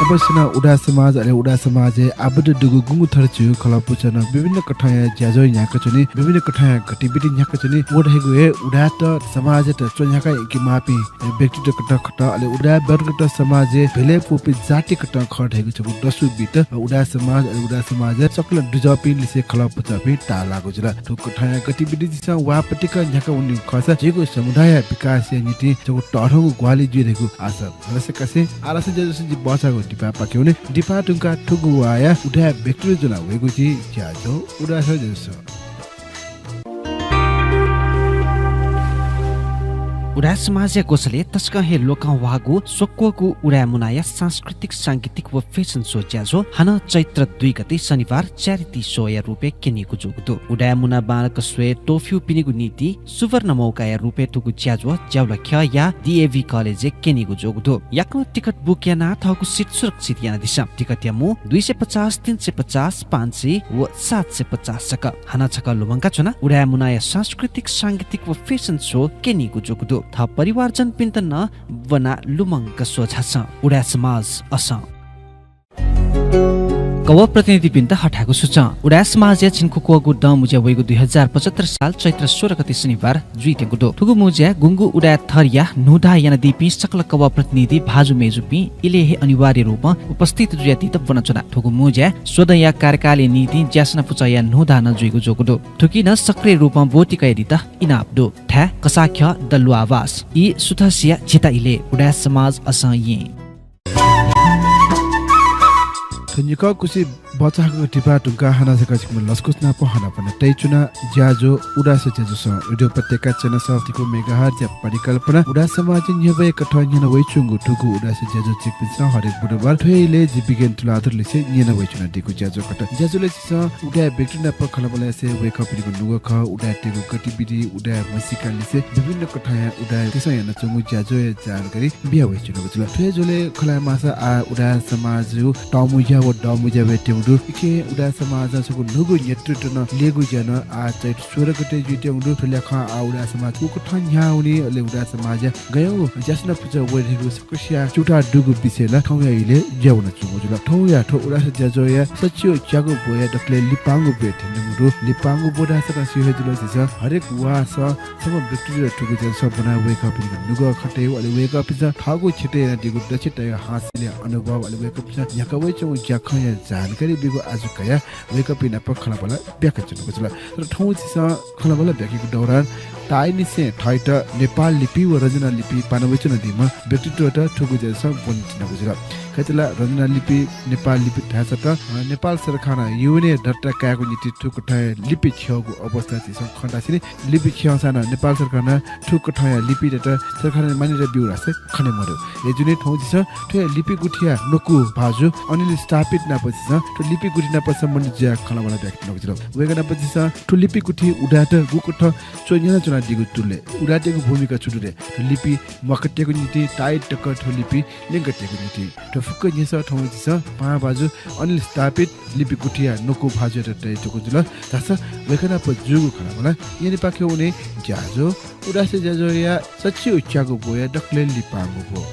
अवश्य नं उदाय् समाज, अले उदाय् समाजय् आबद्ध दुगु गुंगू थर झीगु खलः पुचः नं विभिन्न कथंया ज्याझ्वः न्ह्याकाच्वनी, विभिन्न कथंया गतिविधि न्ह्याकाच्वनी। व धइगु हे उदाय्‌त समाजयात च्वन्ह्याका यंकेमाःपिं व्यक्तित्व कथं खः, अले उदाय् व्यक्तित्व समाजय् भ्यलय् पूपिं जाति कथं खः धइगु छगू दसु बीत उदाय् समाज, अले उदाय् समाजय् सकलें दुजःपिं लिसे खलः पुचःपिं ताःलाःगु जुल। थुकथंया गतिविधि झीसं वाःपतिक न्ह्याका वनीगु खःसा झीगु समुदायया विकासया निंतिं छगू तःधंगु ग्वाहालि जुइ धइगु आशा। हलसे कासें आः धाःसा ज्याझ्वलय् जि बचाःगु दिपापाखे वने। दिपा धुंकाः थुगु वाःया उदाय् व्यक्तित्व ज्वना वइगु जि ज्याझ्वः उदाय् ज्याझ्वः। उदाय् समाजया ग्वसालय् तसकं हे लोकंह्वाःगु स्वक्वःगु उदाय् मुनाया सांस्कृतिक, सांगीतिक व fashion show ज्याझ्वः हानं चैत्र दुई गते शनिबार charity show-या रूपय् क्यनीगु जूगु दु। उदाय् मुना बांलाक स्वये त्वःफ्यूपिनिगु निंतिं सुवर्ण मौकाया रूपय् थुगु ज्याझ्वः ज्याउला ख्यःया DAV college-य् क्यनीगु जूगु दु। याकनं टिकट book यानाः थःगु seat सुरक्षित यानादिसँ। टिकटया मू दुई सय पचास, तीन सय पचास, पाँच सय व सात सय पचास जक। हानं छकः लुमंका च्वना, उदाय् मुनाया सांस्कृतिक, सांगीतिक व fashion show क्यनीगु जूगु दु। थः परिवारजनपिन्त नं ब्वनाः लुमंक स्वझासँ। उदाय् समाज असं। कवः प्रतिनिधिपिन्त हथाय्‌गु सूचं। उदाय् समाजया झिंखुकःगु दँमुँज्या वइगु दुई हजार पचहत्तर साल चैत्र सोह्र गते शनिबार जुइत्यंगु दु। थुगु मुँज्याय् गुंगू उदाय् थरया न्हूदां यानादीपिं सकल कवः प्रतिनिधि भाजु मय्‌जुपिं इलय् हे अनिवार्य रूपं उपस्थित जुयादीत ब्वनाच्वना। थुगु मुँज्याय् स्वदँया कार्यकालया निंतिं ज्यासना पुचःया न्हूदां नं जुइगु जूगु दु। थुकी नं सक्रिय रूपं ब्वति कयादीत इनाप दु। थाय् कसाःख्यः दल्लु आवास। ई सुथसिया झिता इलय् उदाय् समाज असं येँ। थ्व निकः कुसि बचाःगु दिपा धुंकाः हानं छकः छिकपिनि लसकुस नाप हनापना तयाच्वना। ज्याझ्वः उदाय् ज्याझ्वलय् रेडियो उपत्यका च्यानल सवाः थ्व मेगाहर्जया परिकल्पना उदाय् समाजया न्ह्यब्वया कथं न्यना वयाच्वंगु थुगु उदाय् ज्याझ्वः छिकपिन्सं हरेक बुधबार थ्व हे इलय् जि बिगेन तुलाधर लिसे न्यना वयाच्वनादीगु ज्याझ्वः खः। ज्याझ्वलय् झीसं उदाय् व्यक्ति नाप खँल्हाबल्हा यासें वय्कःपिनिगु नुगः खः, उदाय्‌तय्गु गतिविधि, उदाय् म्हसीका लिसे विभिन्न कथंया उदाय्‌तय्सं यानाच्वंगु ज्याझ्वःया जानकारी बिया वयाच्वनागु जुल। थ्व हे झ्वलय् खँ ल्हाये माःसा आः उदाय् समाजया तःमुँज्या व दमुज्या वयेत्यंगु दु। इके उदाय् समाजं छगू न्हूगु नेतृत्व नं लेगु ज्या नं आः चैत सोह्र गते जुइत्यंगु दु। थ्व ल्याखं आः उदाय् समाज गुकथं न्ह्याः वनी, अले उदाय् समाजया गय् ज्यासना पुचः वये धइगु सकसिया च्यूताः दुगु विषय ला थौंया इलय् ज्या वनाच्वंगु जुल। थौंया थ्व उदाय् ज्याझ्वःया सच्छि व च्यागू ब्वया दकलय् लिपांगु ब्वय् थ्यंगु दु। लिपांगु ब्व धाःसा नं स्यू हे जुल झीसं हरेक वाःसं छम्ह व्यक्तित्वया थुगु ज्याझ्वः ब्वनाः वय्कःपिनिगु नुगः खँ तयेगु, अले वय्कःपिन्सं थःगु क्षेत्रय् यानादीगु दक्षताया हासिलया अनुभव, अले वय्कःपिन्सं न्ह्याका वयाच्वंगु ज्याखँया जानकारी बीगु आजु कयाः वय्कःपिं नाप खँल्हाबल्हा ब्याकाच्वनागु जुल। तर थौं झीसं खँल्हाबल्हा ब्याकेगु दौरान ताःनिसें थःत नेपाल लिपि व रञ्जना लिपि पाना वयाच्वनादीम्ह व्यक्तित्वत थुगु ज्याझ्वः ब्वनाच्वनागु जुल। खय्‌त ला रञ्जना लिपि, नेपाल लिपि धाःसा त, अ, नेपाल सरकारं युएनए दर्ता कायेगु निंतिं थुकथं लिपि छ्यःगु अवस्था झीसं खँ धासेंलि लिपि छ्यंसां नं नेपाल सरकारं थुकथंया लिपियात सरकारं मान्यता ब्यू धाःसा खने मदु। अय्‌जूगुलिं थौं झीसं थ्व लिपि गुथिया न्वकू भाजु अनिल स्थापित नाप झीसं थ्व लिपि गुथि नाप सम्बन्धित ज्या खँल्हाबल्हा ब्याकेत्यनागु जुल। वय्‌कः नाप झीसं थ्व लिपि गुथि उदाय्‌त गुकथं च्वन्ह्यानाच्वनादीगु तुलय् उदाय्‌तय्‌गु भूमिका छु दु ले? थ्व लिपि म्वाकातयेगु निंतिं ताःइत तक थ्व लिपि न्यंकातयेगु निंतिं थ्व फुक्क न्ह्यसः थौं झीसं पाहां भाजु अनिल स्थापित लिपि गुथिया न्वकू भाजुयात तयातःगु जुल। धाःसा वय्‌कः नाप जूगु खँल्हाबल्हा न्यनेपाखे वने ज्याझ्वः उदाय् ज्याझ्वःया सच्छि व च्यागू ब्वया दकलय् लिपांगु ब्व।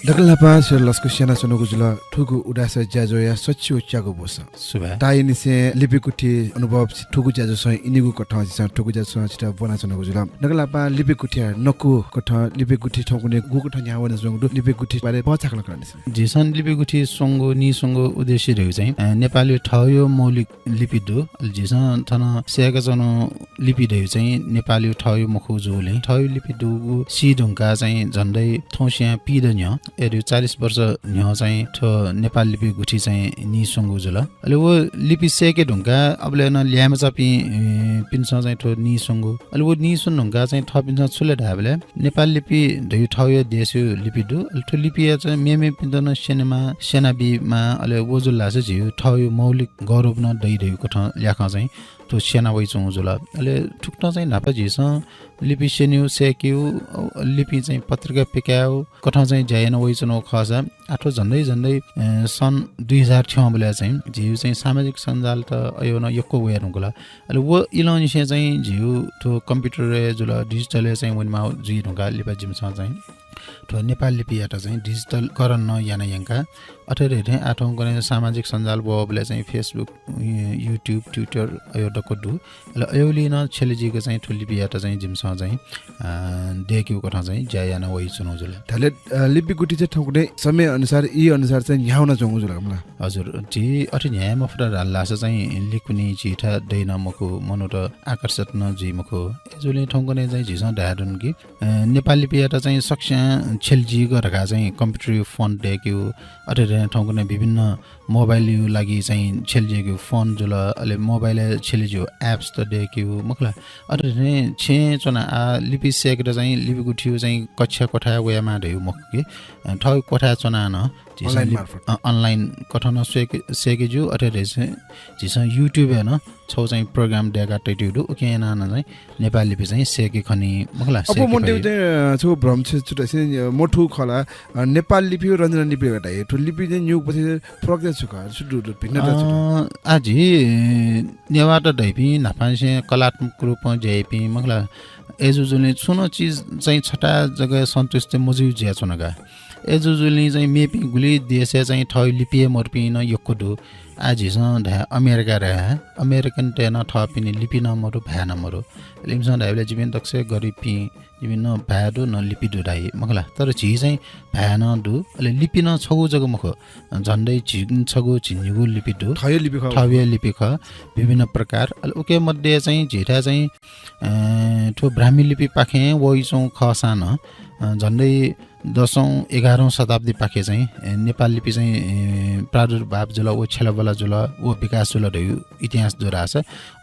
दकलय् न्हापां छितः लसकुस यानाच्वनागु जुल। थुगु उदाय् ज्याझ्वःया सच्छि व च्यागू ब्वसः। सुभाय्। ताःनिसें लिपि गुथि अनुभव थुगु ज्याझ्वलय् इनिगु कथं झीसं थुगु ज्याझ्वलय् छितः ब्वनाच्वनागु जुल। दकलय् न्हापां लिपि गुथिया न्वकू कथं लिपि गुथि थौंकन्हय् गुकथं न्ह्याः वनाच्वंगु दु, लिपि गुथि बारे भचा खँ ल्हानादिसँ। झीसं लिपि गुथि स्वंगु, नीस्वंगु उद्देश्य धइगु चाहिँ, अ, नेपालय् थःगु मौलिक लिपि दु। अले झीसं थन सय्‌काच्वनागु लिपि धइगु चाहिँ नेपालय् थःगु मखु जूगुलिं थःगु लिपि दुगु सी धुंकाः चाहिँ झन्डै थौंसियां पीदँ न्ह्यः, अय्‌धइगु चालिस वर्ष न्ह्यः चाहिँ थ्व नेपाल लिपि गुथि चाहिँ नीस्वंगु जुल। अले व लिपि सय्‌के धुंकाः अबलय् नं ल्याय्‌म्हचापिं, ए, पिन्सं चाहिँ थ्व नीस्वंगु। अले व नीस्वने धुंकाः चाहिँ थःपिन्सं छु ले धायेबलय् नेपाल लिपि धइगु थःगु देशया लिपि दु। अले थ्व लिपिया चाहिँ मेमेपिन्त नं स्यनेमाः, स्यनाबीमाः, अले व जुल धाःसा झीगु थःगु मौलिक गौरव नं दइ धइगु कथं ल्याखं चाहिँ थ्व स्यना वइच्वंगु जुल। अले थुकथं चाहिँ न्हापा झीसं लिपि स्यनेगु, सय्‌केगु, अ, लिपिं चाहिँ पत्रिका पिकायेगु कथं चाहिँ ज्या याना वइच्वनागु खःसा आः थ्व झन्डै झन्डै, अ, सन् दुई हजार थ्यंबलय् चाहिँ झीगु चाहिँ सामाजिक सञ्जालत अय् नं यक्व वये धुंकल। अले व इलंनिसें चाहिँ झीगु थ्व कम्प्युटरय् जुल, digital-य् चाहिँ वनेमाः जुइ धुंकाः लिपा जिमिसं चाहिँ थ्व नेपाल लिपियात चाहिँ digital-करण नं याना यंका। अथे धइथें आः थौंकन्हय् सामाजिक सञ्जाल ब्वःबलय् चाहिँ Facebook, इ-, YouTube, Twitter अय् दक्व दु। अले अय्‌गुलिं नं छ्यले जुइक चाहिँ थ्व लिपियात चाहिँ जिमिसं चाहिँ, अ, दय्‌केगु कथं चाहिँ ज्या याना वइच्वनागु जुल। धाःले, अ, लिपि गुथि चाहिँ थौंकन्हय् समय अनुसार, ई अनुसार चाहिँ न्ह्याः वनाच्वंगु जुल का मला? हजुर, झी अथे न्ह्याये मफुत धाल धाःसा चाहिँ लिकुनि झीथाय् दइ नं मखु, मनूत आकर्षित नं जुइ मखु। अय्‌जूगुलिं थौंकन्हय् चाहिँ झीसं धयादन कि, अ, नेपाल लिपियात चाहिँ सकसियां छ्यले जुइक धकाः चाहिँ कम्प्युटरय् font दय्‌केगु, अथे धइथें थौंकन्हय् विभिन्न मोबाइलया लागि चाहिँ छ्यले जुइगु font जुल, अले मोबाइलय् छ्यले जुइगु apps त दय्‌केगु, मखु ला? अथे धइथें छेँय् च्वनाः आः लिपि सय्‌केत चाहिँ लिपि गुथिया चाहिँ कक्षा क्वथाय् वयेमाः धइगु मखु कि, अ, थःगु क्वथाय् च्वनाः नं झीसं online लिप-, मार्फत। अ, online कथं नं सय्‌के, सय्‌के ज्यू, अथे धइथें झीसं YouTube-य् नं छगू चाहिँ program दय्‌का तयातःगु दु, उकिं यानाः नं चाहिँ नेपाल लिपि चाहिँ सय्‌के खनी, मखु ला? अप्वः सय्‌के मनूतय्‌गु फइ। चाहिँ, अ, छगू भ्रम छ, छुट्टा चाहिँ, अ, मथू खः ला, अ, नेपाल लिपि व रञ्जना लिपि धकाः धाइ। थ्व लिपि चाहिँ न्हूगु पति फरक चाहिँ छु खः, छु दु, दु, भिन्नता छु दु? अ, आः झी नेवाःत धइपिं न्हापांनिसें कलात्मक रूपं ज्या याइपिं, मखु ला? अय्‌जूगुलिं छुं नं चिज चाहिँ छता जक सन्तुष्ट मजुइगु जुयाच्वन का। अय्‌जूगुलिं चाहिँ मेपिं गुलि देशय् चाहिँ थःगु लिपि हे मदुपिं नं यक्व दु। आः झीसं धाये अमेरिका धाये, अमेरिकनतय् नं थःपिनि लिपि नं मदु, भाय् नं मदु। अले इमिसं धायेबलय् जिपिं दक्वसिबय् गरिबपिं, जिपिं न भाय् दु न लिपि दु धाइ, मखु ला? तर झी चाहिँ भाय् नं दु, अले लिपि नं छगू जक मखु, झन्डै झि-, छगू झिंनिगू लिपि दु। थःगु लिपि खः। थःगु लिपि खः, विभिन्न प्रकार। अले उकी मध्ये चाहिँ झीथाय् चाहिँ, अ, थ्व ब्राह्मी लिपिपाखें वइच्वंगु खःसां नं, अ, झन्डै दसौँ, एघारौँ शताब्दीपाखे चाहिँ, ए, नेपाल लिपि चाहिँ, ए, प्रादुर्भाव जुल, व छ्यलाबला जुल, व विकास जुल धइगु इतिहास दु धाःसा,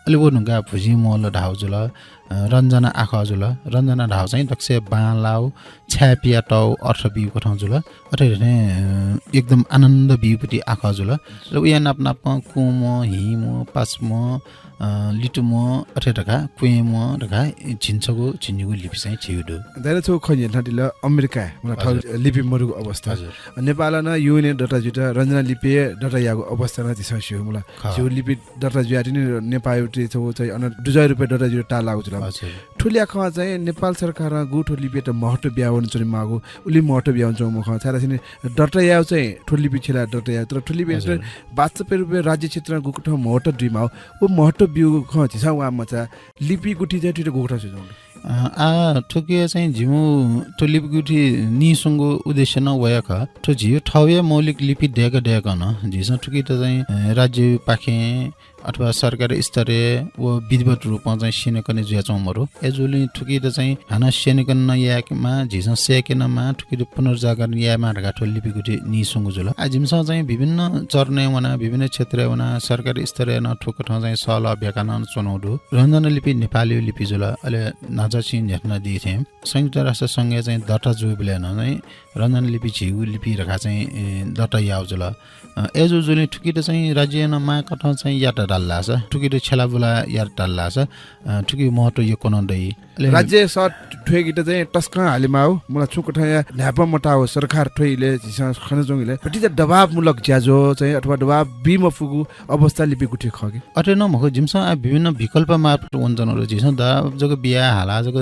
अले व धुंकाः भुजिं मोल धाःगु जुल, अ, रञ्जना आखः जुल। रञ्जना धाःगु चाहिँ दक्वसिबय् बांलाःगु, छाय् पियातःगु अर्थ बीगु कथं जुल। अथे धइथें, अ, एकदम आनन्द बीगु पति आखः जुल। अले उया नाप नापं कुम्ह, हिम्ह, पाच्म्ह, अ, लितुम्वः अथे धकाः, क्वय्म्वः धकाः झिंछगू, झिंनिगू लिपि चाहिँ झीगु दु। दाइनं छगू खँ न्ह्यथनादिल, अमेरिकाय्, मला, थःगु हजुर। लिपि मदुगु अवस्था। हजुर। नेपालं नं युएनए दर्ता जुइत रञ्जना लिपिइ दर्ता याःगु अवस्था नं झीसं स्यू, मला। खः। झीगु लिपि दर्ता जुयाः तिनि नेपाःयागु चाहिँ अन दुजः रूपय् दर्ता जुइत ताःलाःगु जुल। हजुर। थुलिया खँ चाहिँ नेपाल सरकारं गु थ्व लिपियात महत्त्व बियावने च्वनेमाःगु, उलि महत्त्व बियावने च्वंगु मखु। छाय्धाःसा नि दर्ता यायेगु चाहिँ थ्व लिपि छ्यलाः दर्ता यायेगु, तर थ्व लिपियात हजुर। वास्तविक रूपय् राज्य क्षेत्रं गुकथं महत्त्व दुइमाःगु, व महत्त्व ब्यूगु खँ झीसं वाःमचा। लिपि गुथि चाहिँ थुइत गुकथं स्वयाच्वंगु दु? अ, आः थुकिया चाहिँ जिमिगु थ्व लिपि गुथि नीस्वंगु उद्देश्य नं वया खः। थ्व झीगु थःगु हे मौलिक लिपि दय्क दय्कं नं झीसं थुकित चाहिँ, अ, राज्यपाखें अथवा सरकारी स्तरय् व विधिवत रूपं चाहिँ स्यनेकने जुयाच्वंगु मदु। अय्जूगुलिं थुकित चाहिँ हानं स्यनेकने नं यायेमाः, झीसं सय्के नं माः, थुकित पुनर्जागरण यायेमाः धकाः थ्व लिपि गुथि नीस्वंगु जुल। आः जिमिसं चाहिँ विभिन्न चरणय् वनाः, विभिन्न क्षेत्रय् वनाः, सरकारी स्तरय् नं थुकथं चाहिँ सहलह ब्याका नं च्वनागु दु। रञ्जना लिपि नेपाःयागु लिपि जुल, अले न्हाचः छिं न्ह्यथनादी थें संयुक्त राष्ट्र संघय् चाहिँ दर्ता जूबलय् नं चाहिँ रञ्जना लिपि झीगु लिपि धकाः चाहिँ, ए, दर्ता याःगु जुल। अ, अय्जूगुलिं थुकित चाहिँ राज्यं नं माःकथं चाहिँ यात धाल धाःसा, थुकित छ्यलाबुला यात धाल धाःसा, अ, थुकिया महत्त्व यक्व नं दइ। अले राज्यं सः थ्वय्केत चाहिँ तसकं हालेमाःगु, मला, छुं कथंया न्हाय्पं मताःगु सरकार थ्व इलय् झीसं खनाच्वंगु इलय् भतिचा दबावमूलक ज्याझ्वः चाहिँ अथवा दबाव बी मफुगु अवस्था लिपि गुथि खः कि? अथे नं मखु, जिमिसं आः विभिन्न विकल्प मार्फत वनाच्वनागु दु। झीसं दबाव जक बियाः हालाः जक, अ,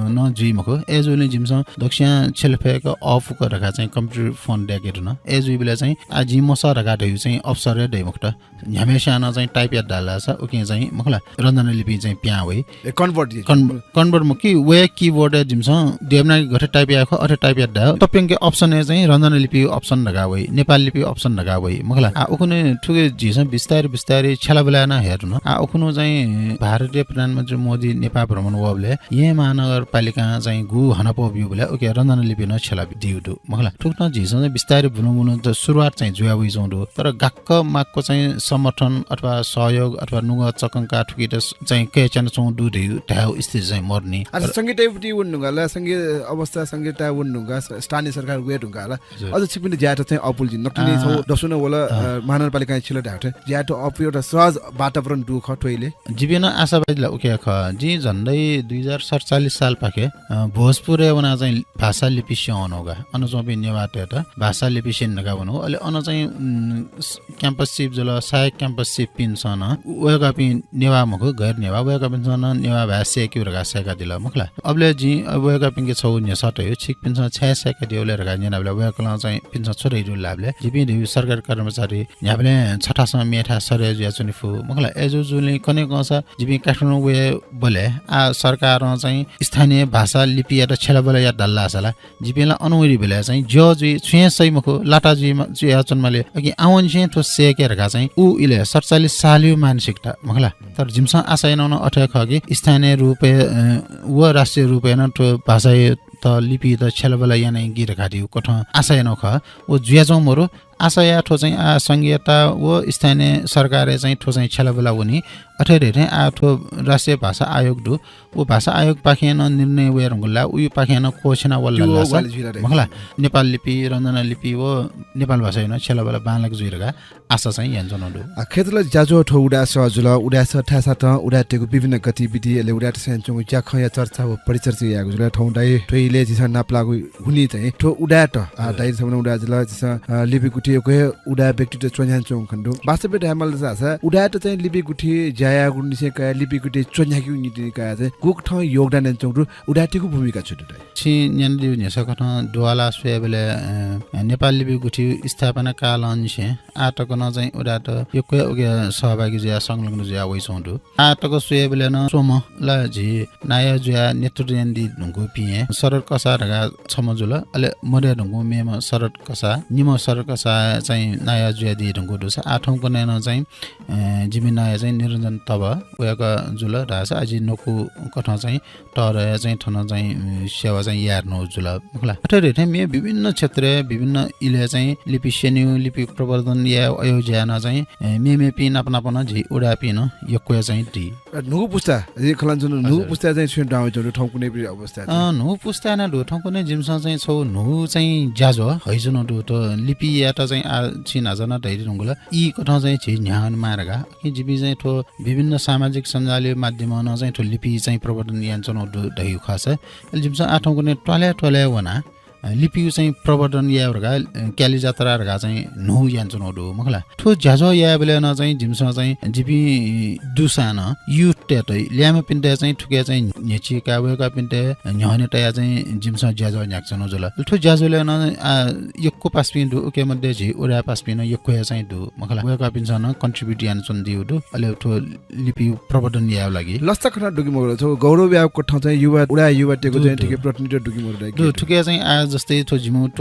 नं जुइ मखु। अय्जूगुलिं जिमिसं दक्वस्यां छ्यलाफय्क अःपुक धकाः चाहिँ computer phone दय्के धुन। अय्जूबलय् चाहिँ आः जिं मसः धकाः धइगु चाहिँ अवसर हे दइ मखुत। न्ह्याम्हस्यां नं चाहिँ type यात धाल धाःसा उकिं चाहिँ मखु ला, रञ्जना लिपिं चाहिँ पिहां वइ। ए, convert याइ। Con-, convert मखु कि, वया keyboard-य् जिमिसं देवनागरी गथे type याये खः, अथे type यात धाःसा तप्यंक option-य् चाहिँ रञ्जना लिपि option धकाः वइ, नेपाल लिपि option धकाः वइ, मखु ला। आः उखुन्हु थुके झीसं बिस्तारै बिस्तारै छ्यलाबुला याना हये धुन। आः उखुन्हु चाहिँ भारतया प्रधानमन्त्री मोदी नेपाल भ्रमण वःबलय् येँ महानगरपालिकां चाहिँ गु हनापौ ब्यूबलय् उकी रञ्जना लिपि नं छ्यलादीगु दु, मखु ला। थुकथं झीसं चाहिँ बिस्तारै बुलुं बुलुं त सुरुवात चाहिँ जुया वइच्वंगु दु। तर गाक्क माक्व चाहिँ समर्थन अथवा सहयोग अथवा नुगः चकंका थुकित चाहिँ कय् च्यानाच्वंगु दु धइगु धायेगु स्थिति चाहिँ मदुनि। आः, तर संगीतयागु पति वने धुंकाः ला, संगीत अवस्था, संगीतयागु वने धुंकाः, स-, स्थानीय सरकार वये धुंकाः ला, हजुर। अझ छिकपिन्त ज्यायात चाहिँ अःपुल जुइ। नकतिनि, अँ। छगू दसुन वल, अँ। अ, महानगरपालिकां छ्यला धायेगु थें ज्यायात अःपुया एउटा सहज वातावरण दु खः थ्व इलय्। जिपिं नं आशावादी ला उकी खः। जिं झन्डै दुई हजार सतचालिस सालपाखे, अ, भोजपुरय् वनाः चाहिँ भाषा लिपि स्यनेवनागु का। अन च्वंपिं नेवाःतय्त भाषा लिपि स्यने धकाः वनागु। अले अन चाहिँ, उम्, स-, campus chief जुल, सहायक campus chief-पिन्सं नं वय्कःपिं नेवाः मखु, गैर नेवाः, वय्कःपिन्सं नं नेवाः भाय् सय्केगु धकाः सय्कादिल, मखु ला। अबलय् जिं, अ, वय्कःपिन्के छगू न्ह्यसः तयागु, छिकपिन्सं छाय् सय्कादियागु लय् धकाः न्यनाबलय् वय्कलं चाहिँ, पिन्सं छु धयादिल धाःबलय्, जिपिं धइगु सरकारी कर्मचारी न्ह्याबलें छथासं मेथाय् सरे जुयाच्वने फु, मखु ला। अय्जूगुलिं कन्हय् कंसा जिपिं काठमाडौं वयेबलय् आः सरकारं चाहिँ स्थानीय भाषा लिपियात छ्यलाबुला यात धाल धाःसा ला, जिपिं ला अन वइबलय् चाहिँ ज्यः जुइ, छुं हे सइ मखु, लाता जुइ मा-, जुयाच्वनेमाली, अकिं आवंनिसें थ्व सय्के धकाः चाहिँ उ इलय् सतचालिस सालयागु मानसिकता, मखु ला। तर जिमिसं आशा यानागु नं अथे खः कि स्थानीय रूपय्, अ, व राष्ट्रिय रूपय् नं थ्व भाषायात, लिपियात छ्यलाबुला यानागु धकाः धइगु कथं आशा यानागु खः। व जुयाच्वंगु मदु। आशा याये थ्व चाहिँ आः संघीयता व स्थानीय सरकारय् चाहिँ थ्व चाहिँ छ्यलाबुला वनी। अथे धइथें आः थ्व राष्ट्रिय भाषा आयोग दु। व भाषा आयोगपाखें नं निर्णय वये धुंकल ला, उकिपाखें नं क्वःछिना वल ला, मखु ला। नेपाल लिपि, रञ्जना लिपि व नेपाल भाषायात नं छ्यलाबुला बांलाक जुइ धकाः आशा चाहिँ यानाच्वनागु दु। अ, खय्‌त ला ज्याझ्वः थ्व उदाय् सः जुल, उदाय् सः थाय्‌साथं उदाय्‌तय्‌गु विभिन्न गतिविधि, अले उदाय्‌त यानाच्वंगु ज्याखँया चर्चा व परिचर्चा यायेगु जुल। थौं दाइ थ्व इलय् झीसं नापलाःगु हुनिं चाहिँ थ्व उदाय्‌त, अ, हजुर। दाइ छम्ह उदाय् जुल, झीसं, अ, लिपि गुथिया यक्व हे उदाय् व्यक्तित्व च्वन्ह्यानाच्वंगु खनेदु। वास्तवय् धायेमाल धाःसा उदाय्‌त चाहिँ लिपि गुथि ज्या यायेगुनिसें कयाः लिपि गुथि च्वन्ह्याकेगु निंतिं कयाः चाहिँ गुकथं योगदान यानाच्वंगु दु, उदाय्‌तय्‌गु भूमिका छु दु दाइ? छिं न्यनादीगु न्ह्यसः कथं दुवाला स्वयेबलय्, अ, नेपाल लिपि गुथि स्थापना कालंनिसें आः तक नं चाहिँ उदाय्‌त यक्व हे उकी सहभागी जुयाः संलग्न जुयाः वइच्वंगु दु। आः तक स्वयेबलय् नं च्वम्ह ला झी नायः जुयाः नेतृत्व यानादी धुंकूपिं हे शरद कसाः धकाः छम्ह जुल, अले मदये धुंकूम्ह मेम्ह शरद कसाः, निम्ह शरद कसाः चाहिँ नायः जुयादी धुंकूगु दुसा आः थौंकन्हय् नं चाहिँ, अ, जिमि नायः चाहिँ निरञ्जन तब वय्‌कः जुल धाःसा आः जि नकु कथं चाहिँ तःधंया चाहिँ थन चाहिँ, अ, सेवा चाहिँ याये धुनागु जुल, मखु ला। अथे धइथें मेगु विभिन्न क्षेत्रय्, विभिन्न इलय् चाहिँ लिपि स्यनेगु, लिपि प्रवर्धन यायेगु ज्याय् नं चाहिँ, अ, मेमेपिं नाप नाप नं झी उदाय्‌पिं नं यक्व हे चाहिँ दी। अ, न्हूगु पुस्ता, जि खँ ल्हानाच्वना, न्हूगु हजुर। पुस्ताय् चाहिँ छुं दां वइच्वंगु दु, थौंकन्हय्‌पिं अवस्था चाहिँ? अ, न्हूगु पुस्ताय् नं दु, थौंकन्हय् जिमिसं चाहिँ छगू न्हूगु चाहिँ ज्याझ्वः हइच्वनागु दु, थ्व लिपियात चाहिँ आः छिं न्हाचः नं धयादी धुंकल, ई कथं चाहिँ झी न्ह्याः वनेमाः धकाः। कि जिपिं चाहिँ थ्व विभिन्न सामाजिक सञ्जालया माध्यमं नं चाहिँ थ्व लिपि चाहिँ प्रवर्धन यानाच्वनागु दु धइगु खःसा, अले जिमिसं आः थौंकन्हय् त्वालय् त्वालय् वनाः, अ, लिपिया चाहिँ प्रवर्धन यायेगु धकाः, अ, क्यालि जात्रा धकाः चाहिँ न्हू यानाच्वनागु दु, मखु ला। थ्व ज्याझ्वः यायेबलय् नं चाहिँ जिमिसं चाहिँ जिपिं दुसां नं youth-तय्त, ल्याय्म्हपिन्त चाहिँ थुकी चाहिँ न्ह्यचिकाः वय्कःपिन्त न्ह्यःने तयाः चाहिँ जिमिसं ज्याझ्वः न्ह्याकाच्वनागु जुल। थ्व ज्याझ्वलय् नं, आ, यक्व पासापिं दु, उकी मध्ये झी उराय् पासापिं नं यक्व हे चाहिँ दु, मखु ला। वय्कःपिन्सं नं contribute यानाच्वनादीगु दु। अले थ्व लिपि प्रवर्धन यायेगु लागि। लसता खनाः दुगे मखु ला, थ्व गौरव यायेगु कथं चाहिँ युवा, उराय् युवातय् दु, चाहिँ दु। थुकी प्रतिनिधित्व दुगे मखु ला। दु, थुकी चाहिँ आः जस्तै थ्व जिमिगु थ्व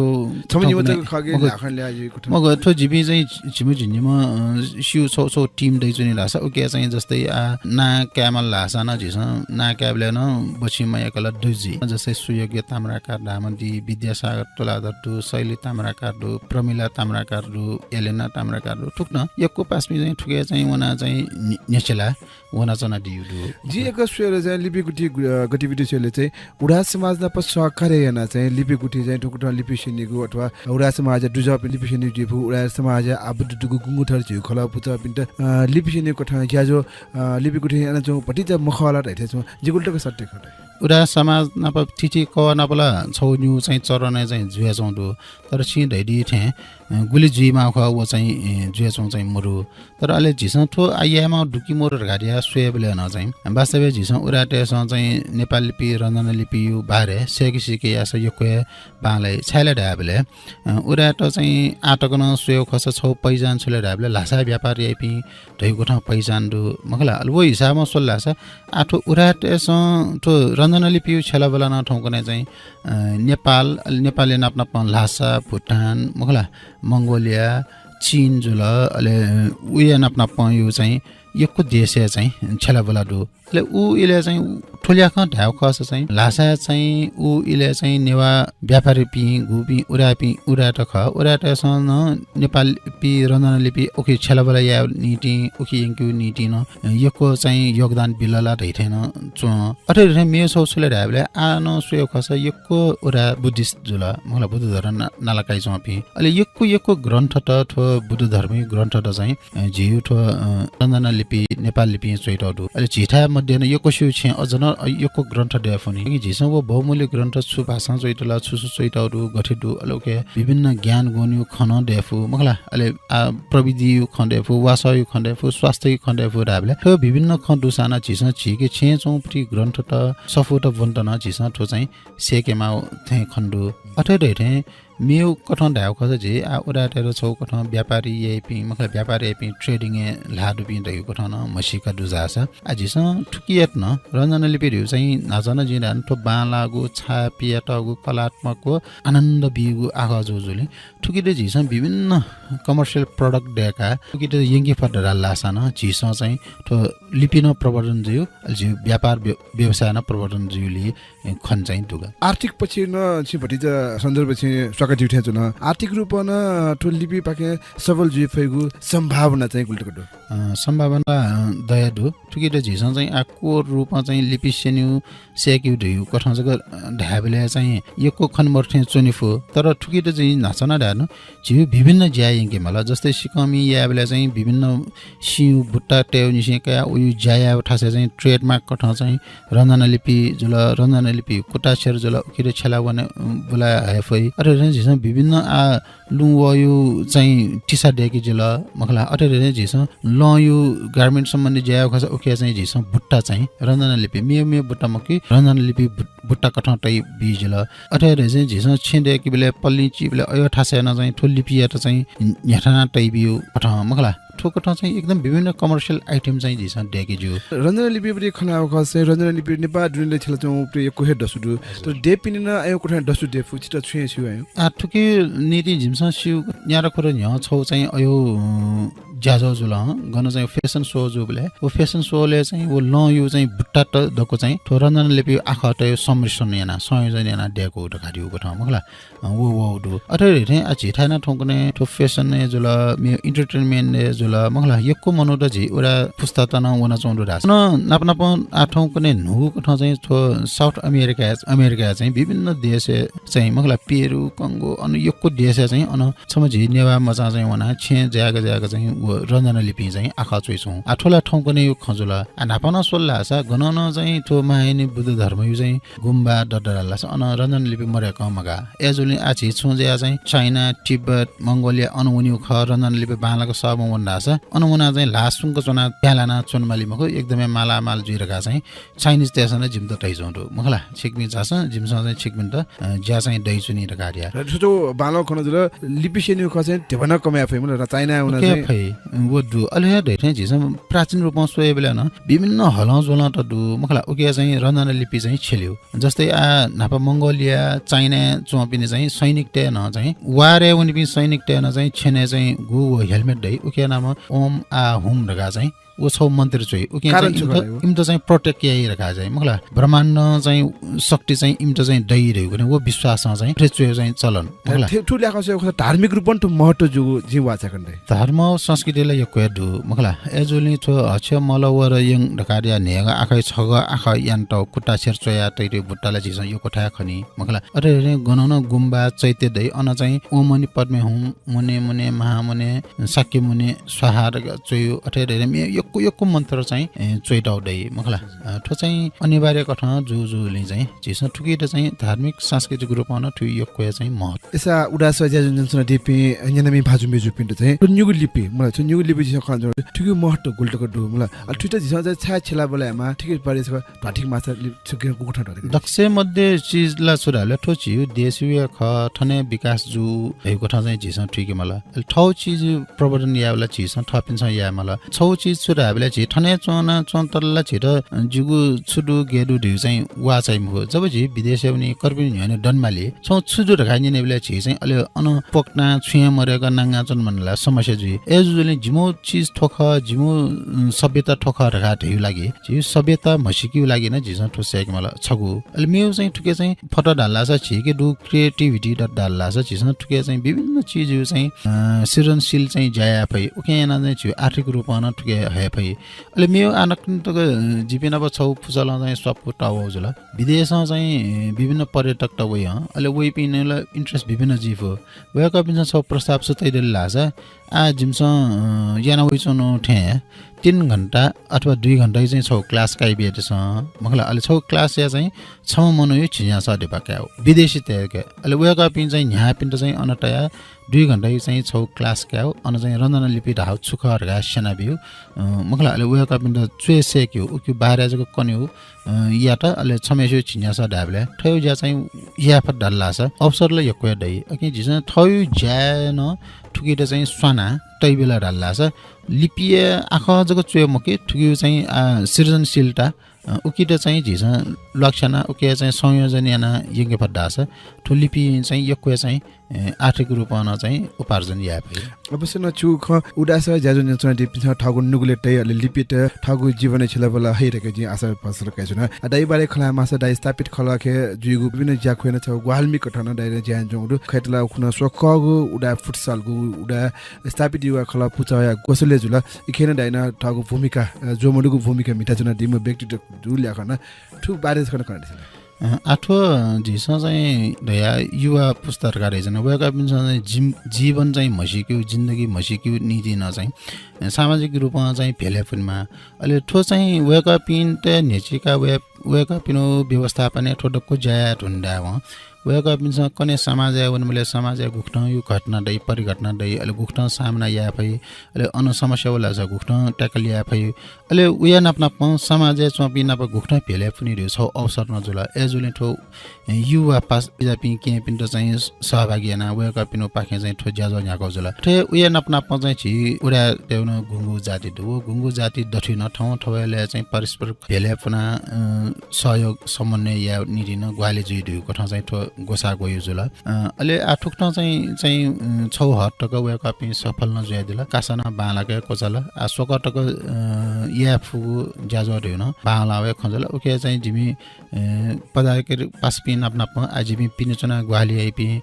छम्ह निम्ह थौंकन्हय् तक खःगु मखु, ल्याखं ल्याः जुइगु कथं। मखु, थ्व जिपिं चाहिँ झिम्ह झिंनिम्ह, अ, स्यू छौ छौ team दइच्वनी धाःसा, उकी चाहिँ जस्तै आः नां कायेमाल धाःसा नं झीसं नां कायेबलय् नं बछिं मयाकल दु जुइ। जस्तै सुयोग्य ताम्राकार धाःम्ह दी, विद्यासागर तुलाधर दु, शैली ताम्राकार दु, प्रमिला ताम्राकार दु, एलेना ताम्राकार दु, थुकथं यक्व पासापिं चाहिँ थुकी चाहिँ वनाः चाहिँ न्ह्य-, न्ह्यचिलाः वनाच्वनादीगु दु। जिं यक्व स्वयेबलय् चाहिँ लिपि गुथि, अ, गतिविधि स्वयेबलय् चाहिँ उराय् समाज नाप सहकार्य यानाः चाहिँ लिपि गुथि चाहिँ थुकथं लिपि स्यनीगु अथवा उराय् समाजया दुजःपिं लिपि स्यनीगु जुइफु, उराय् समाजया आबद्ध दुगु गुंगू थर झीगु खलः पुचःपिन्त, अ, लिपि स्यनीगु कथं ज्याझ्वः, अ, लिपि गुथि यानाच्वंगु भतिचा मखु ला धइथें च्वं। जिगु उल्टा खः, सत्य खः। उराय् समाज नाप थीथी कवः नाप ला छगू निगू चाहिँ चरणय् चाहिँ जुयाच्वंगु दु। तर छिं धयादी थें, अ, गुलि जुइमाःगु खः व चाहिँ, अ, जुयाच्वंगु चाहिँ मदु। तर अले झीसं थ्व आः यायेमाःगु दु कि मदु धकाः धयाः स्वयेबलय् नं चाहिँ वास्तवय् झीसं उराय्‌तय्‌सं चाहिँ नेपाल लिपि, रञ्जना लिपिया बारे सय्‌के सीके याःसा यक्व हे बांलाइ। छाय् ला धायेबलय्, अ, उराय्‌त चाहिँ आः तक नं स्वयेगु खःसा छगू पहिचान छु ले धायेबलय् ल्हासाय् व्यापार याइपिं धइगु कथं पहिचान दु, मखु ला। अले व हिसाबं स्वल धाःसा आः थ्व उराय्‌तय्‌सं थ्व रञ्जना लिपिया छ्यलाबुला नं थौंकन्हय् चाहिँ, अ, नेपाल, अले नेपालया नाप नापं ल्हासा, भुटान, मखु ला, मंगोलिया, चीन जुल, अले उया नाप नापंया चाहिँ यक्व देशय् चाहिँ छ्यलाबुला दु। अले उ इलय् चाहिँ थ्व ल्याखं धायेगु खःसा चाहिँ ल्हासाय् चाहिँ उ इलय् चाहिँ नेवाः व्यापारीपिं, गुपिं उराय्‌पिं, उराय्‌त खः, उराय्‌तय्‌सं नं नेपाल लिपि, रञ्जना लिपि उखे छ्यलाबुला यायेगु निंतिं, उखे यंकेगु निंतिं नं यक्व चाहिँ योगदान बिल ला धइथें नं च्वं। अथे धइथें मेगु छगू छु ले धायेबलय् आः नं स्वयेगु खःसा यक्व उराय् बुद्धिस्ट जुल, मखु ला, बुद्ध धर्म ना-, नाला काइच्वंपिं। अले यक्व यक्व ग्रन्थत, थ्व बुद्ध धर्मया ग्रन्थत चाहिँ, अ, झीगु थ्व, अ, रञ्जना लिपि, नेपाल लिपिं च्वइतःगु दु। अले झीथाय् मध्ये नं यक्वसिगु छेँ अझ नं, अ, यक्व ग्रन्थ दयेफुनि। कि झीसं व बहुमूल्य ग्रन्थ छु भाषां च्वइतल, छु छु च्वइतःगु दु, गथे दु, अले उके विभिन्न ज्ञान गुणया खँ नं दयेफु, मखु ला। अले आ, प्रविधिया खँ दयेफु, वासःया खँ दयेफु, स्वास्थ्यया खँ दयेफु धायेबलय् थ्व विभिन्न खँ दुसां नं झीसं झीके छेँय् च्वंगु थुकी ग्रन्थत, सफूत ब्वनेत नं झीसं थ्व चाहिँ सय्‌केमाःगु थें खने दु। अथे धइथें मेगु कथं धायेगु खःसा झी आः उराय्‌तय्‌त छगू कथं व्यापारी याइपिं, मखु ला, व्यापार याइपिं, trading-य् ल्हाः दुपिं धइगु कथं नं म्हसीका दु धाःसा, आः झीसं थुकियात नं रञ्जना लिपि धइगु चाहिँ न्हाचः नं जिं धाये नि, थ्व बांलाःगु, छाप पियातःगु, कलात्मक व आनन्द बीगु आखः जूगुलिं थुकित झीसं विभिन्न commercial product दय्‌काः थुकित यंके फत धाल धाःसा नं झीसं चाहिँ थ्व लिपि नं प्रवर्धन जुइ, अले झी व्यापार व्य-, व्यवसाय नं प्रवर्धन जुइगुली खने चाहिँ दु का। आर्थिक पक्षं नं छिं भतिचा सन्दर्भ छिं स्वाका ज्यू थें च्वन। आर्थिक रूपं नं थ्व लिपिपाखें सबल जुइ फइगु सम्भावना चाहिँ गुलि तक दु? अ, सम्भावना, अ, दया दु। थुकित झीसं चाहिँ आः core रूपं चाहिँ लिपि स्यनेगु, सय्‌केगु धइगु कथं जक, अ, धायेबलय् चाहिँ यक्व खने मदु थें च्वने फु। तर थुकित जिं न्हाचः नं धाये नि, झीगु विभिन्न ज्या यंके माल। जस्तै सिकःमि यायेबलय् चाहिँ विभिन्न सिंया बुट्टा तयेगु निसें कयाः उया ज्या यायेगु थासय् चाहिँ trademark कथं चाहिँ रञ्जना लिपि जुल, रञ्जना लिपि कुताक्षर जुल, उकित छ्यला वने, अ, बुला हये फइ। अथे धइथें झीसं विभिन्न आः लुँ वःया चाहिँ तिसा दय्‌के जिल, मखु ला। अथे धइथें झीसं लँया garment सम्बन्धी ज्या यायेगु खःसा उकिया चाहिँ झीसं बुट्टा चाहिँ रञ्जना लिपि, मेगु मेगु बुट्टा मखु कि रञ्जना लिपि बुट-, बुट्टा कथं तयाबी जिल। अथे धइथें झीसं छेँ दय्‌केबलय्, पल्लिं चीबलय् अय् थासय् नं चाहिँ थ्व लिपियात चाहिँ न्ह्यथनाः तयाबीगु कथं, मखु ला। थ्व कथं चाहिँ एकदम विभिन्न commercial item चाहिँ झीसं दय्‌के ज्यू। रञ्जना लिपिपट्टि खनागु खःसा चाहिँ रञ्जना लिपि नेपाः दुनें छ्यलाच्वंगुपट्टि यक्व हे दसु दु। हजुर। तर दय्‌पिनि नं अय् कथं दसु दय्‌फु, छितः छुं हे स्यू अय्? आः, थुकिया निंतिं जिमिसं स्यू, न्यादँ खुदँ न्ह्यः छगू चाहिँ अय्, अ, ज्याझ्वः जुल हं, गन चाहिँ fashion show जूबलय्। व fashion show-लय् चाहिँ व लँया चाहिँ बुट्टात दक्व चाहिँ थ्व रञ्जना लिपिया आखःतय् संमिश्रण यानाः, संयोजन यानाः दय्‌कूगु धकाः धइगु कथं, मखु ला। अ, व, व दु। अथे धइथें आः झीथाय् नं थौंकन्हय् थ्व fashion-य् जुल, मेगु entertainment-य् जुल, मखु ला, यक्व मनूत झी उराय् पुस्तात नं वनाच्वंगु दु धाःसा नं नाप नापं आः थौंकन्हय् न्हूगु कथं चाहिँ थ्व South America-य्, America-य् चाहिँ विभिन्न देशय् चाहिँ, मखु ला, पेरु, कङ्गो, अन यक्व देशय् चाहिँ अन छम्ह झी नेवाः मचां चाहिँ वनाः छेँ जाय्‌क जाय्‌क चाहिँ व रञ्जना लिपिं चाहिँ आखः च्वइच्वं। आ, थ्व ला थौंकन्हय्‌या खँ जुल। आ, न्हापा नं स्वल धाःसा गनं नं चाहिँ थ्व महायान बुद्ध धर्मया चाहिँ गुम्बा दत धाःसा अन रञ्जना लिपि मदय्‌कं मगाः। अय्‌जूगुलिं आ झी छुं जुयाः चाहिँ चाइना, तिब्बत, मंगोलिया अन वनीगु खः, रञ्जना लिपि बांलाक सःबं वन धाःसा अन वनाः चाहिँ ल्हाः सुंक च्वनाः प्यालाना च्वनेमाली मखु, एकदमै मालामाल जुइ धकाः चाहिँ चाइनिजतय्‌सं नं जिमित धयाच्वंगु दु। मखु ला, छिकपिं झासँ, जिमिसं चाहिँ छिकपिन्त, अ, ज्या चाहिँ दयाच्वनी धकाः धया। र थ्व बांलाक खँ जुल, लिपि स्यनीगु खः चाहिँ धिबा नं कमय् याये फइ, मखु ला, चाइना वनाः उके चाहिँ फइ, व दु। अले हे धइथें झीसं प्राचीन रूपं स्वयेबलय् नं विभिन्न हलंज्वलंत दु, मखु ला, उके चाहिँ रञ्जना लिपि चाहिँ छ्यल्यू। जस्तै आ, न्हापा मंगोलिया, चाइनाय् च्वंपिनि चाहिँ सैनिकतय् नं चाहिँ, वारय् वनीपिं सैनिकतय् नं चाहिँ छ्यनय् चाहिँ गु व helmet दइ, उके नाम ओम आ हुम धकाः चाहिँ व छगू मन्त्र च्वइ। उके कारण चाहिँ छु इमित, खः ला यो? इमित चाहिँ protect याइ धकाः चाहिँ, मखु ला, ब्रह्माण्डं चाहिँ शक्ति चाहिँ इमित चाहिँ दइ धइगु व विश्वासं चाहिँ थ्व च्वयेगु चाहिँ चलन, मखु ला। थ्व, थ्व ल्याखं स्वयेगु खः धार्मिक रूपं थ्व महत्व जूगु जिं वाःचाय्‌कन दइ। धर्म संस्कृति ला यक्व हे दु, मखु ला। अय्‌जूगुलिं थ्व हच्छ मल वर यंग धकाः धया न्हय्‌गः आखः छगः आखः यानातःगु कुता छेँय् च्वयातइगु बुट्टा ला झीसं यक्व थाय् खनी, मखु ला। अथे हे गनं नं गुम्बा चैत्य दइ, अन चाहिँ ओम मणि पद्मे हुम, मुने मुने महामुने शाक्यमुने स्वाहा धकाः च्वयु, अथे हे मेगु यक्व यक्व मन्त्र चाहिँ, ए, च्वयातःगु दइ, मखु ला। अ, थ्व चाहिँ अनिवार्य कथं जूजूगुलिं चाहिँ झीसं थुकित चाहिँ धार्मिक सांस्कृतिक रूपं नं थुइ यक्व हे चाहिँ महत्व। अय्‌सा उदाय् सः ज्याझ्वः न्यनाच्वनादीपिं न्यनामि भाजु मय्‌जुपिन्त चाहिँ थ्व निगू लिपि, मखु ला, थ्व निगू लिपि झीसं खँ ल्हानाच्वना थुकिया महत्व गुलि तक दु, मखु ला। अले थुइत झीसं चाहिँ छाय् छ्यलाबलय् यायेमाः, थुकिया बारे छकः ध्वाथुइके माःसा लिपि छुकिया गुगु थ्व ध्वाथुइके। दक्वसिया मध्ये चिज ला छु धाःबलय् थ्व झीगु देशया खः, थन हे विकास जू धइगु कथं चाहिँ झीसं थुइके माल। अले थःगु चिज प्रवर्धन यायेबलय् झीसं थःपिन्सं याये माल। छगू चिज छु धाःबलय् झी थन हे च्वनाच्वंतल ला झीत, अ, जिगु छु दु, गय् दु धइगु चाहिँ वाःचाइ मखु। जब झी विदेशय् वनी, कर्पिनि न्ह्यःने दनेमाली, छगू छु दु धकाः न्यनेबलय् झी चाहिँ अले अन पोकतां छुं हे मदय्‌क नांगाच्वने माल ला समस्या जुइ। अय्‌जूगुलिं जिमिगु चिज थ्व खः, जिमिगु, उम्, सभ्यता थ्व खः धकाः धइगु लागि, झी सभ्यता म्हसीकेगु लागि नं झीसं थ्व सय्‌के माल छगू। अले मेगु चाहिँ थुके चाहिँ फत धाःसा झीके दु creativity दत धाःसा झीसं थुके चाहिँ विभिन्न चिजयु चाहिँ, अ, सृजनशील चाहिँ ज्या याये फइ। उकिं यानाः चाहिँ झीगु आर्थिक रूपं नं थुके हये फइ। अले मेगु आः नकतिनि तक, अ, जिपिं नाप छगू पुचलं चाहिँ स्वापू तःवःगु जुल। विदेशं चाहिँ, अ, विभिन्न पर्यटकत वइ हं। अले वइपिं नं ला interest विभिन्न जुइ फु। वय्‌कःपिन्सं छगू प्रस्ताव छु तयादिल धाःसा, आः जिमिसं, अ, याना वइच्वनु थें तीन घण्टा अथवा दुई घण्टा चाहिँ छगू class काइ बियादिसँ, मखु ला। अले छगू class या चाहिँ छम्ह मनूयु झिंन्यासः धिबा कायेगु, विदेशीतय्‌के। अले वय्‌कःपिं चाहिँ न्ह्याःपिन्त चाहिँ अन तयाः दुई घण्टायु चाहिँ छगू class कायेगु, अन चाहिँ रञ्जना लिपि धाःगु छु खः धकाः स्यनाबिउ, अ, मखु ला। अले वय्‌कःपिन्त च्वय् सय्‌केगु, उकियु बारे जक कनेगु, अ, यात। अले छम्हस्यु झिंन्यासः धायेबलय् थ्वयु ज्या चाहिँ याये फत धाःसा अवसर ला यक्व हे दइ। उकिं झीसं थःयु ज्याय् नं थुकित चाहिँ स्वाना तइबिल धाःसा लिपिया आखः जक च्वये मखु, थुकियु चाहिँ, आ, सृजनशीलता, अ, उकित चाहिँ झीसं ल्वाकछ्याना, उके चाहिँ संयोजन याना यंके फत धाःसा थ्व लिपिं चाहिँ यक्व हे चाहिँ, ए, आर्थिक रूपं नं चाहिँ उपार्जन याये फइ। अवश्य नं छु खँ उदाय् सः ज्याझ्वः न्यनाच्वनादीपिन्सं थःगु नुगलय् तइ, अले लिपित थःगु जीवनय् छ्यलाबल हइ धकाः जिं आशा भलसा कयाच्वना। आ, दाइ बारे खँ ल्हायेमाःसा दाइ स्थापित खलःखे जुइगु विभिन्न ज्याखँय् नं छगू ग्वाहालि मि कथं नं दाइनं ज्या यानाच्वंगु दु। खय्‌त ला उखुन्हु स्वकःगु उदाय् futsal गु उदाय् स्थापित याःगु खलः पुचःया ग्वसालय् जुल। इखे नं दाइनं थःगु भूमिका, अ, ज्वःमदुगु भूमिका म्हिताच्वनादीम्ह व्यक्तित्व दु ल्याखं नं थ्व बारे छकः नं कनादिसँ ला। अ, आः थ्व झीसं चाहिँ धया युवा पुस्ता धकाः धयाच्वना, वय्‌कःपिन्सं चाहिँ जिम-, जीवन चाहिँ म्हसीकेगु, जिन्दगी म्हसीकेगु निंतिं नं चाहिँ, अ, सामाजिक रूपं चाहिँ भेले फुनेमाः। अले थ्व चाहिँ वय्‌कःपिन्त न्ह्यचिका वय्-, वय्‌कःपिनिगु व्यवस्थापनय् थ्व दक्व ज्या याये धुन धायेवं वय्‌कःपिन्सं कन्हय् समाजय् वनेबलय् समाजय् गुकथंयु घटना दइ, परिघटना दइ, अले गुकथं सामना याये फइ, अले अन समस्या वल धाःसा गुकथं tackle याये फइ, अले उया नाप नापं समाजय् च्वंपिं नाप गुकथं भेले फुने धइगु छगू अवसर नं जुल। अय्‌जूगुलिं थ्व युवा पासापिं केहेँपिन्त चाहिँ सहभागी यानाः वय्‌कःपिनिगु पाखें चाहिँ थ्व ज्याझ्वः न्ह्याकागु जुल। थथे उया नाप नापं चाहिँ झी उदाय्‌तय्‌गु नं गुंगू जाति दु। व गुंगू जाति दथुइ नं थौं थौंयलय् चाहिँ परस्पर भेले फुनाः, अ, सहयोग समन्वय याये निंतिं नं ग्वाहालि जुइ धइगु कथं चाहिँ थ्व ग्वसाः ग्वयु जुल। अ, अले आः थुकथं चाहिँ, चाहिँ, अ, छगू हद तक वय्‌कःपिं सफल नं जुयादिल। कासा नं बांलाक हे क्वचाल। आः स्वकः तक, अ, याये फुगु ज्याझ्वः धइगु नं बांलाःगु हे खँ जुल। उके चाहिँ जिमि, अ, पदाधिकारी पासापिं नाप नापं आः जिमि पिने च्वनाः ग्वाहालि याइपिं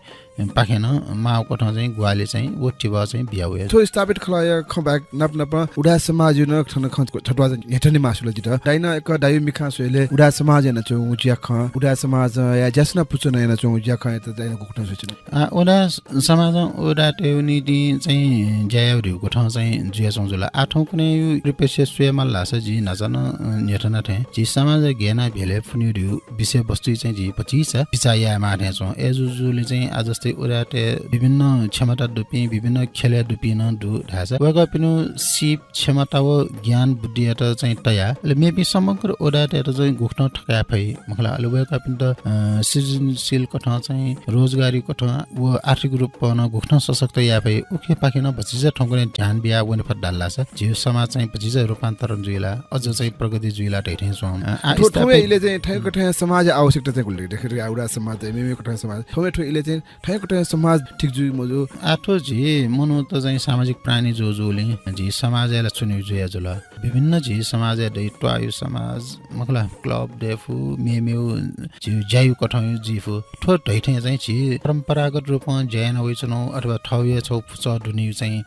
पाखें नं माःगु कथं चाहिँ ग्वाहालि चाहिँ व तिबः चाहिँ बिया वया। थ्व स्थापित खलःया खँ बाहेक नाप नाप उदाय् समाजया नं थन खँ छत्वाः चाहिँ न्ह्यथने मास्ति ला जितः। दाइनं एक दाइया मिखां स्वयेबलय् उदाय् समाजं यानाच्वंगु ज्याखँ, उदाय् समाजया ज्यासना पुचलं यानाच्वंगु ज्याखँयात दाइनं गुकथं स्वयाच्वन? आ, उदाय् समाजं उदाय्‌तय्‌गु निंतिं चाहिँ ज्या यायेगु धइगु कथं चाहिँ जुयाच्वंगु जुल। आः थौंकन्हय्‌या परिप्रेक्ष्य स्वयेमाल धाःसा जिं न्हाचः नं, अ, न्ह्यथना थें झी समाजय् गय् यानाः भ्यलय् फ्वनीगु धइगु विषयवस्तुइ चाहिँ जिं भतिचा बिचाः याये माः थें च्वं। अय्‌जूगुलिं चाहिँ आः जस्तै उदाय्‌तय् विभिन्न क्षमता दुपिं, विभिन्न ख्यलय् दुपिं नं दु धाःसा वय्‌कःपिनिगु सीप, क्षमता व ज्ञान बुद्धियात चाहिँ तयाः, अले मेपिं समग्र उदाय्‌तय्‌त चाहिँ गुकथं थकाये फइ, मखु ला? अले वय्‌कःपिन्त, अ, सृजनशील कथं चाहिँ रोजगारी कथं व आर्थिक रूपं नं गुकथं सशक्त याये फइ, उकिपाखें नं भतिचा थौंकन्हय् ध्यान बियाः वने फत धाल धाःसा झीगु समाज चाहिँ भतिचा रूपान्तरण जुइ ला, अझ चाहिँ प्रगति जुइ ला धइथें च्वं। अ, आ, थ्व, थ्व स्थापित इलय् चाहिँ थ्व कथंया समाजया आवश्यकता चाहिँ गुलि देखे, आ, उदाय् समाज, मेमे कथंया समाज, थ्व, थ्व इलय् चाहिँ थ्व कथंया समाज ठीक जुइ मजू। आ, थ्व झी मनूत चाहिँ सामाजिक प्राणी जुजुलिं झी समाजय् ला च्वनीगु जुया जुल। विभिन्न झी समाजय् दइ, त्वाःया समाज, मखु ला, क्लब दयेफु, मेमेगु झी ज्याया कथंया जुइफु। थ्व धइथें चाहिँ झी परम्परागत रूपं ज्या याना वइच्वनागु अथवा थःगु हे छगू पुचः दुनेगु चाहिँ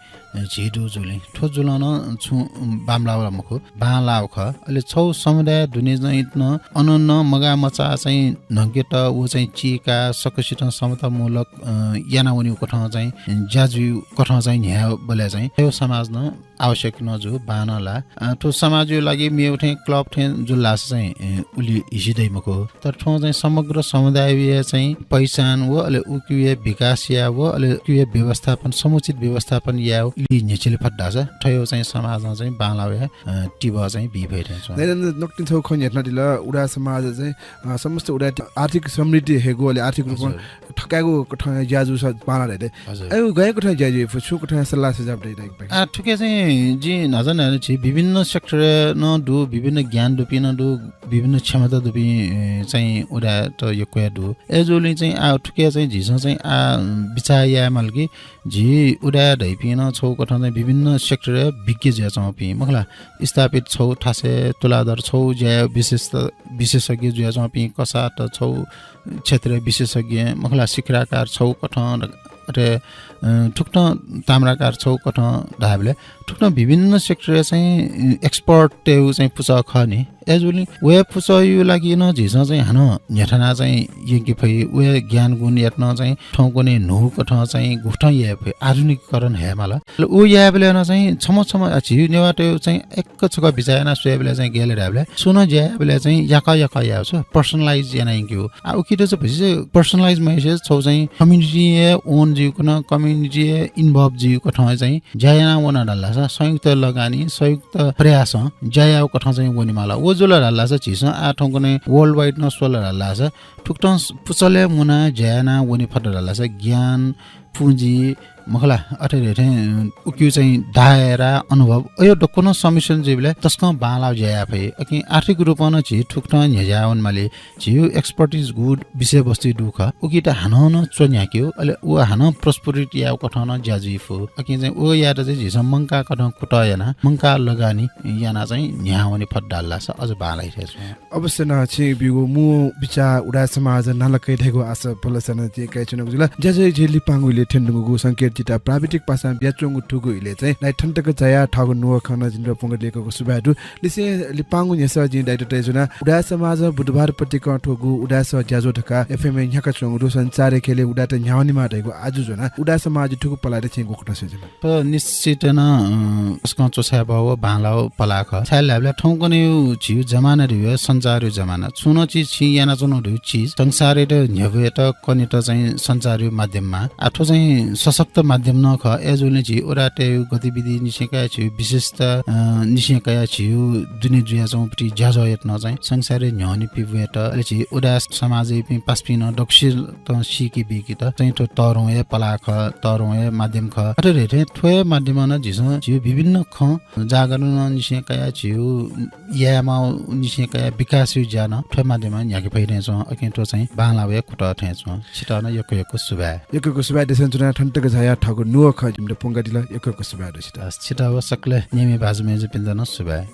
झी दु जुलिं। थ्व जुलं नं छुं बांमलाःगु ला मखु, बांलाःगु खः। अले छगू समुदाय दुने चाहिँ नं अन नं मगाःमचाः चाहिँ न्हंकेत व चाहिँ चीकाः सकसितं समतामूलक, अ, याना वनीगु कथं चाहिँ ज्या जुइगु कथं चाहिँ न्ह्याःबलय् चाहिँ थ्व समाज नं आवश्यक नं जू, बांलाः। अ, थ्व समाजया लागि मेगु थें क्लब थें जुल धाःसा चाहिँ, अ, उलि हिसि दइ मखु। तर थ्वं चाहिँ समग्र समुदायया चाहिँ पहिचान व अले उकिया विकास याः व अले उकिया व्यवस्थापन, समुचित व्यवस्थापन याः व इलि न्ह्यचिले फत धाःसा थ्वया चाहिँ समाजं चाहिँ बांलाःया, अ, तिबः चाहिँ बी फइ थें च्वं। दाइनं नकतिनि छगू खँ न्ह्यथनादिल, उदाय् समाज चाहिँ, अ, समस्त उदाय् आर्थिक समृद्धि हयेगु अले आर्थिक रूपं हजुर। थकायेगु कथं ज्या जूसा बांलाः धाइ दे। हजुर। अय् गय् कथं ज्या जुइफु, छु कथं सल्लाह सुझाव दइ दाइपाखें? आ, थुके चाहिँ जिं न्हाचः न्हाचः छि विभिन्न सेक्टरय् नं दु, विभिन्न ज्ञान दुपिं नं दु, विभिन्न क्षमता दुपिं, ए, चाहिँ उदाय्‌त यक्व हे दु। अय्‌जूगुलिं चाहिँ आ, थुके चाहिँ झीसं चाहिँ आ, बिचाः यायेमाल कि झी उदाय् धइपिं नं छगू कथं चाहिँ विभिन्न सेक्टरय् विज्ञ जुयाच्वंपिं, मखु ला, स्थापित छगू थासय् तुलाधर छगू ज्याय् विशेषत-, विशेषज्ञ जुयाच्वंपिं, कसाःत छगू क्षेत्रय् विशेषज्ञ, मखु ला, शिखराकार छगू कथं, अथे, अ, थुकथं ताम्राकार छगू कथं धायेबलय् थुकथं विभिन्न सेक्टरय् चाहिँ, अ, एक्सपर्टतय्‌गु चाहिँ पुचः खः नि। अय्‌जूगुलिं वया पुचःया लागि नं झीसं चाहिँ हानं न्ह्यथना चाहिँ यंके फइ, वया ज्ञान गुणयात नं चाहिँ थौंकन्हय् न्हू कथं चाहिँ गुकथं याये फइ, आधुनिकीकरण हयेमाल। अले व यायेबलय् नं चाहिँ छम्ह छम्ह, आ, झी नेवाःतय् चाहिँ एक छकः बिचाः यानाः स्वयेबलय् चाहिँ गय् ले धायेबलय् सुं नं ज्या यायेबलय् चाहिँ याकः याकः याये छु, personalize याना यंकेगु। आ, उकियात चाहिँ भतिचा personalize मयासें छगू चाहिँ community हे own जुइगु कथं, community हे involve जुइगु कथं चाहिँ ज्या याना वन धाल धाःसा संयुक्त लगानी, संयुक्त प्रयासं ज्या याःगु कथं चाहिँ वनेमाल। व जुल धाल धाःसा झीसं आ थौंकन्हय् worldwide नं स्वल धाल धाःसा थुकथं पुचलय् मुनाः ज्या याना वने फत धाल धाःसा ज्ञान, पुँजी, मखु ला, अथे धइथें उकिया चाहिँ दायरा, अनुभव, अय् दक्व नं सम्मिश्रण जुइबलय् तसकं बांलाःगु ज्या याये फइ। अकिं आर्थिक रूपं नं झी थुकथं न्ह्यज्याः वनेमाली। झीगु expertise गुगु विषयवस्तु दु खः, उकियात हानं नं च्वन्ह्याके फु, अले व हानं प्रस्फुटित यायेगु कथं नं ज्या जुइ फु। अकिं चाहिँ व यायेत चाहिँ झीसं मंकाः कथं कुतः यानाः, मंकाः लगानी यानाः चाहिँ न्ह्याः वने फत धाल धाःसा अझ बांलाइ थें च्वं। अवश्य नं छिं ब्यूगु मू बिचाः उदाय् समाज नालाकइ धइगु आशा भलसा नं जिं कयाच्वनागु जुल। ज्याझ्वः झी लिपांगु इलय् थ्यंदुगु संकेत चिता प्राविधिक पासां बियाच्वंगु थुगु इलय् चाहिँ दाइ थन तक झायाः थःगु नुगः खँ नं जिमित प्वंकादिल, यक्व यक्व सुभाय् दु। लिसें लिपांगु न्ह्यसः जिं दाइयात धयाच्वना, उदाय् समाजं बुधबार पतिकं थ्वःगु उदाय् सः ज्याझ्वः धकाः एफएमय् न्ह्याकाच्वंगु दु। संसारया ख्यलय् उदाय्‌त न्ह्याः वनेमाः धइगु आजु ज्वनाः उदाय् समाजया थुगु पलाःयात छिं गुकथं स्वयाच्वना? थ्व निश्चित नं, अ, तसकं च्वछाये बहःगु व बांलाःगु पलाः खः। छाय् धाःबलय् थौंकन्हय् झीगु जमाना धइगु हे संचारया जमाना। छुं नं चिज छिं यानाच्वनागु धइगु चिज संसारयात न्ह्यब्वयेत, कनेत चाहिँ संचारया माध्यमं। आ, थ्व चाहिँ सशक्त माध्यम नं खः। अय्‌जूगुलिं झी उदाय्‌तय्‌गु गतिविधि निसें कयाः झीगु विशेषता, अ, निसें कयाः झीगु दुने जुयाच्वंगु पति ज्याझ्वःयात नं चाहिँ संसारया न्ह्यःने पिब्वयेत, अले झी उदाय् समाजयापिं पासापिं नं दक्वसितं सीके बीकेत चाहिँ थ्व तःधंगु हे पलाः खः, तःधंगु हे माध्यम खः। अथे धइथें थ्व हे माध्यमं नं झीसं झीगु विभिन्न खँ जागरण निसें कयाः झीगु यायेमाःगु निसें कयाः विकासया ज्या नं थ्व माध्यमं न्ह्याके फइ थें च्वं। अकिं थ्व चाहिँ बांलाःगु हे कुतः थें च्वं। छितः नं यक्व यक्व सुभाय्। यक्व यक्व सुभाय् देछानाच्वना, थन तक झायाः थःगु नुगः खँ जिमित प्वंकादिल, यक्व यक्व सुभाय् दु छितः। छितः व सकलें न्यंम्ह भाजु मय्‌जुपिन्त नं सुभाय्।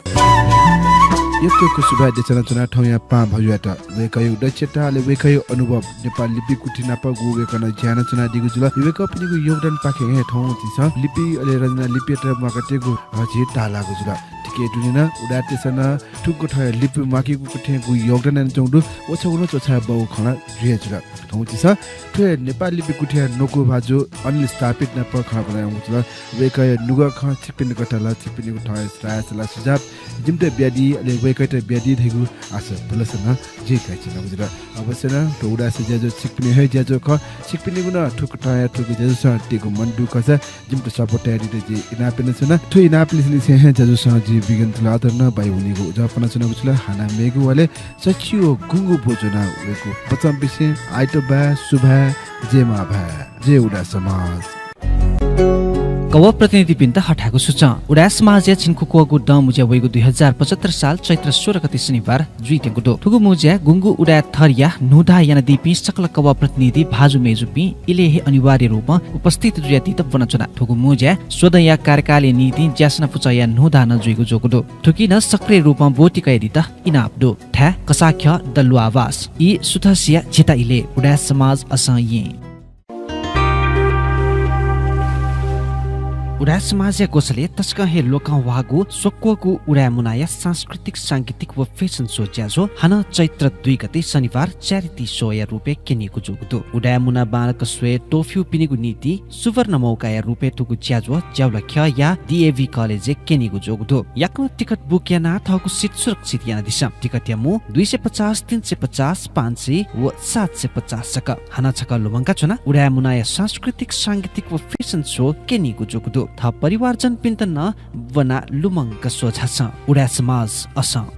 यक्व यक्व सुभाय् देछानाच्वना थौंया पाहां भाजुयात। वय्कःयागु दक्षता अले वय्कःयागु अनुभव नेपाल लिपि कुथि नापं गु वय्कलं ज्या यानाच्वनादीगु जुल। वय्कःपिनिगु योगदानपाखें हे थौं झीसं लिपि अले रचना लिपियात म्वाकातयेगु, अ, झी ताःलाःगु जुल। थुकिया दुने नं उदाय्‌तय्‌सं नं थुकथं लिपि म्वाकेगु कथंयागु योगदान यानाच्वंगु दु। व छगू नं च्वछाये बहःगु खँ ला जुया जुल। थौं झीसं थ्व नेपाल लिपि कुथिया न्वकू भाजु अनिल स्थापित नाप खँल्हाबल्हा यानागु जुल। वय्कःया नुगः खँ छिकपिनि कथं ला छिकपिनिगु थःगु राय सल्लाह सुझाव जिमित बियादी, अले वय्कःयात बियादी धइगु आशा भलसा नं जिं कयाच्वनागु जुल। अवश्य नं थ्व उदाय् सः ज्याझ्वः छिकपिनि हे ज्याझ्वः खः। छिकपिनिगु नं थुकथंया थुगु ज्याझ्वलय् तिगु मन दुगु खःसा जिमित support यानादीत जिं इनाप यानाच्वना। थ्व इनाप लिसेलिसें हे ज्याझ्वलय् जिं विज्ञान तुलाधर नं बाय् वनीगु उजं पनाच्वनागु जुल। हानं मेगु वालय् सच्छि व गुंगू ब्व ज्वनाः वयेगु बचं बिसें आइतबाय् सुभाय्, जय मांभाय्, जय उदाय् समाज। कवः प्रतिनिधिपिन्त हथाय्‌गु सूचं। उदाय् समाजया झिंखुक्वःगु दँ मुँज्या वइगु दुई हजार पचहत्तर साल चैत्र सोह्र गते शनिबार जुइत्यंगु दु। थुगु मुँज्याय् गुंगू उदाय् थरया न्हूदँ यानादीपिं सकल कवः प्रतिनिधि भाजु मय्‌जुपिं इलय् हे अनिवार्य रूपं उपस्थित जुयादीत ब्वनाच्वना। थुगु मुँज्याय् स्वदँया कार्यकालया निंतिं ज्यासना पुचःया न्हूदँ नं जुइगु जूगु दु। थुकी नं सक्रिय रूपं ब्वति कयादीत इनाप दु। थाय् कसाःख्यः दल्लु आवास। ई सुथसिया झिता इलय् उदाय् समाज असं येँ। उदाय् समाजया ग्वसालय् तसकं हे लोकंह्वाःगु स्वक्वःगु उदाय् मुनाया सांस्कृतिक, सांगीतिक व fashion show ज्याझ्वः हानं चैत्र दुई गते शनिबार charity show-या रूपय् क्यनीगु जूगु दु। उदाय् मुना बांलाक स्वये त्वःफ्यूपिनिगु निंतिं सुवर्ण मौकाया रूपय् थुगु ज्याझ्वः ज्यावलाख्यःया DAV college-य् क्यनीगु जूगु दु। याकनं टिकट book यानाः थःगु seat सुरक्षित यानादिसँ। टिकटया मू दुई सय पचास, तीन सय पचास, पाँच सय व सात सय पचास जक। हानं छकः लुमंकाच्वना, उदाय् मुनाया सांस्कृतिक, सांगीतिक व fashion show क्यनीगु जूगु दु। थः परिवारजनपिन्त नं ब्वनाः लुमंका स्वझासँ। उदाय् समाज असं।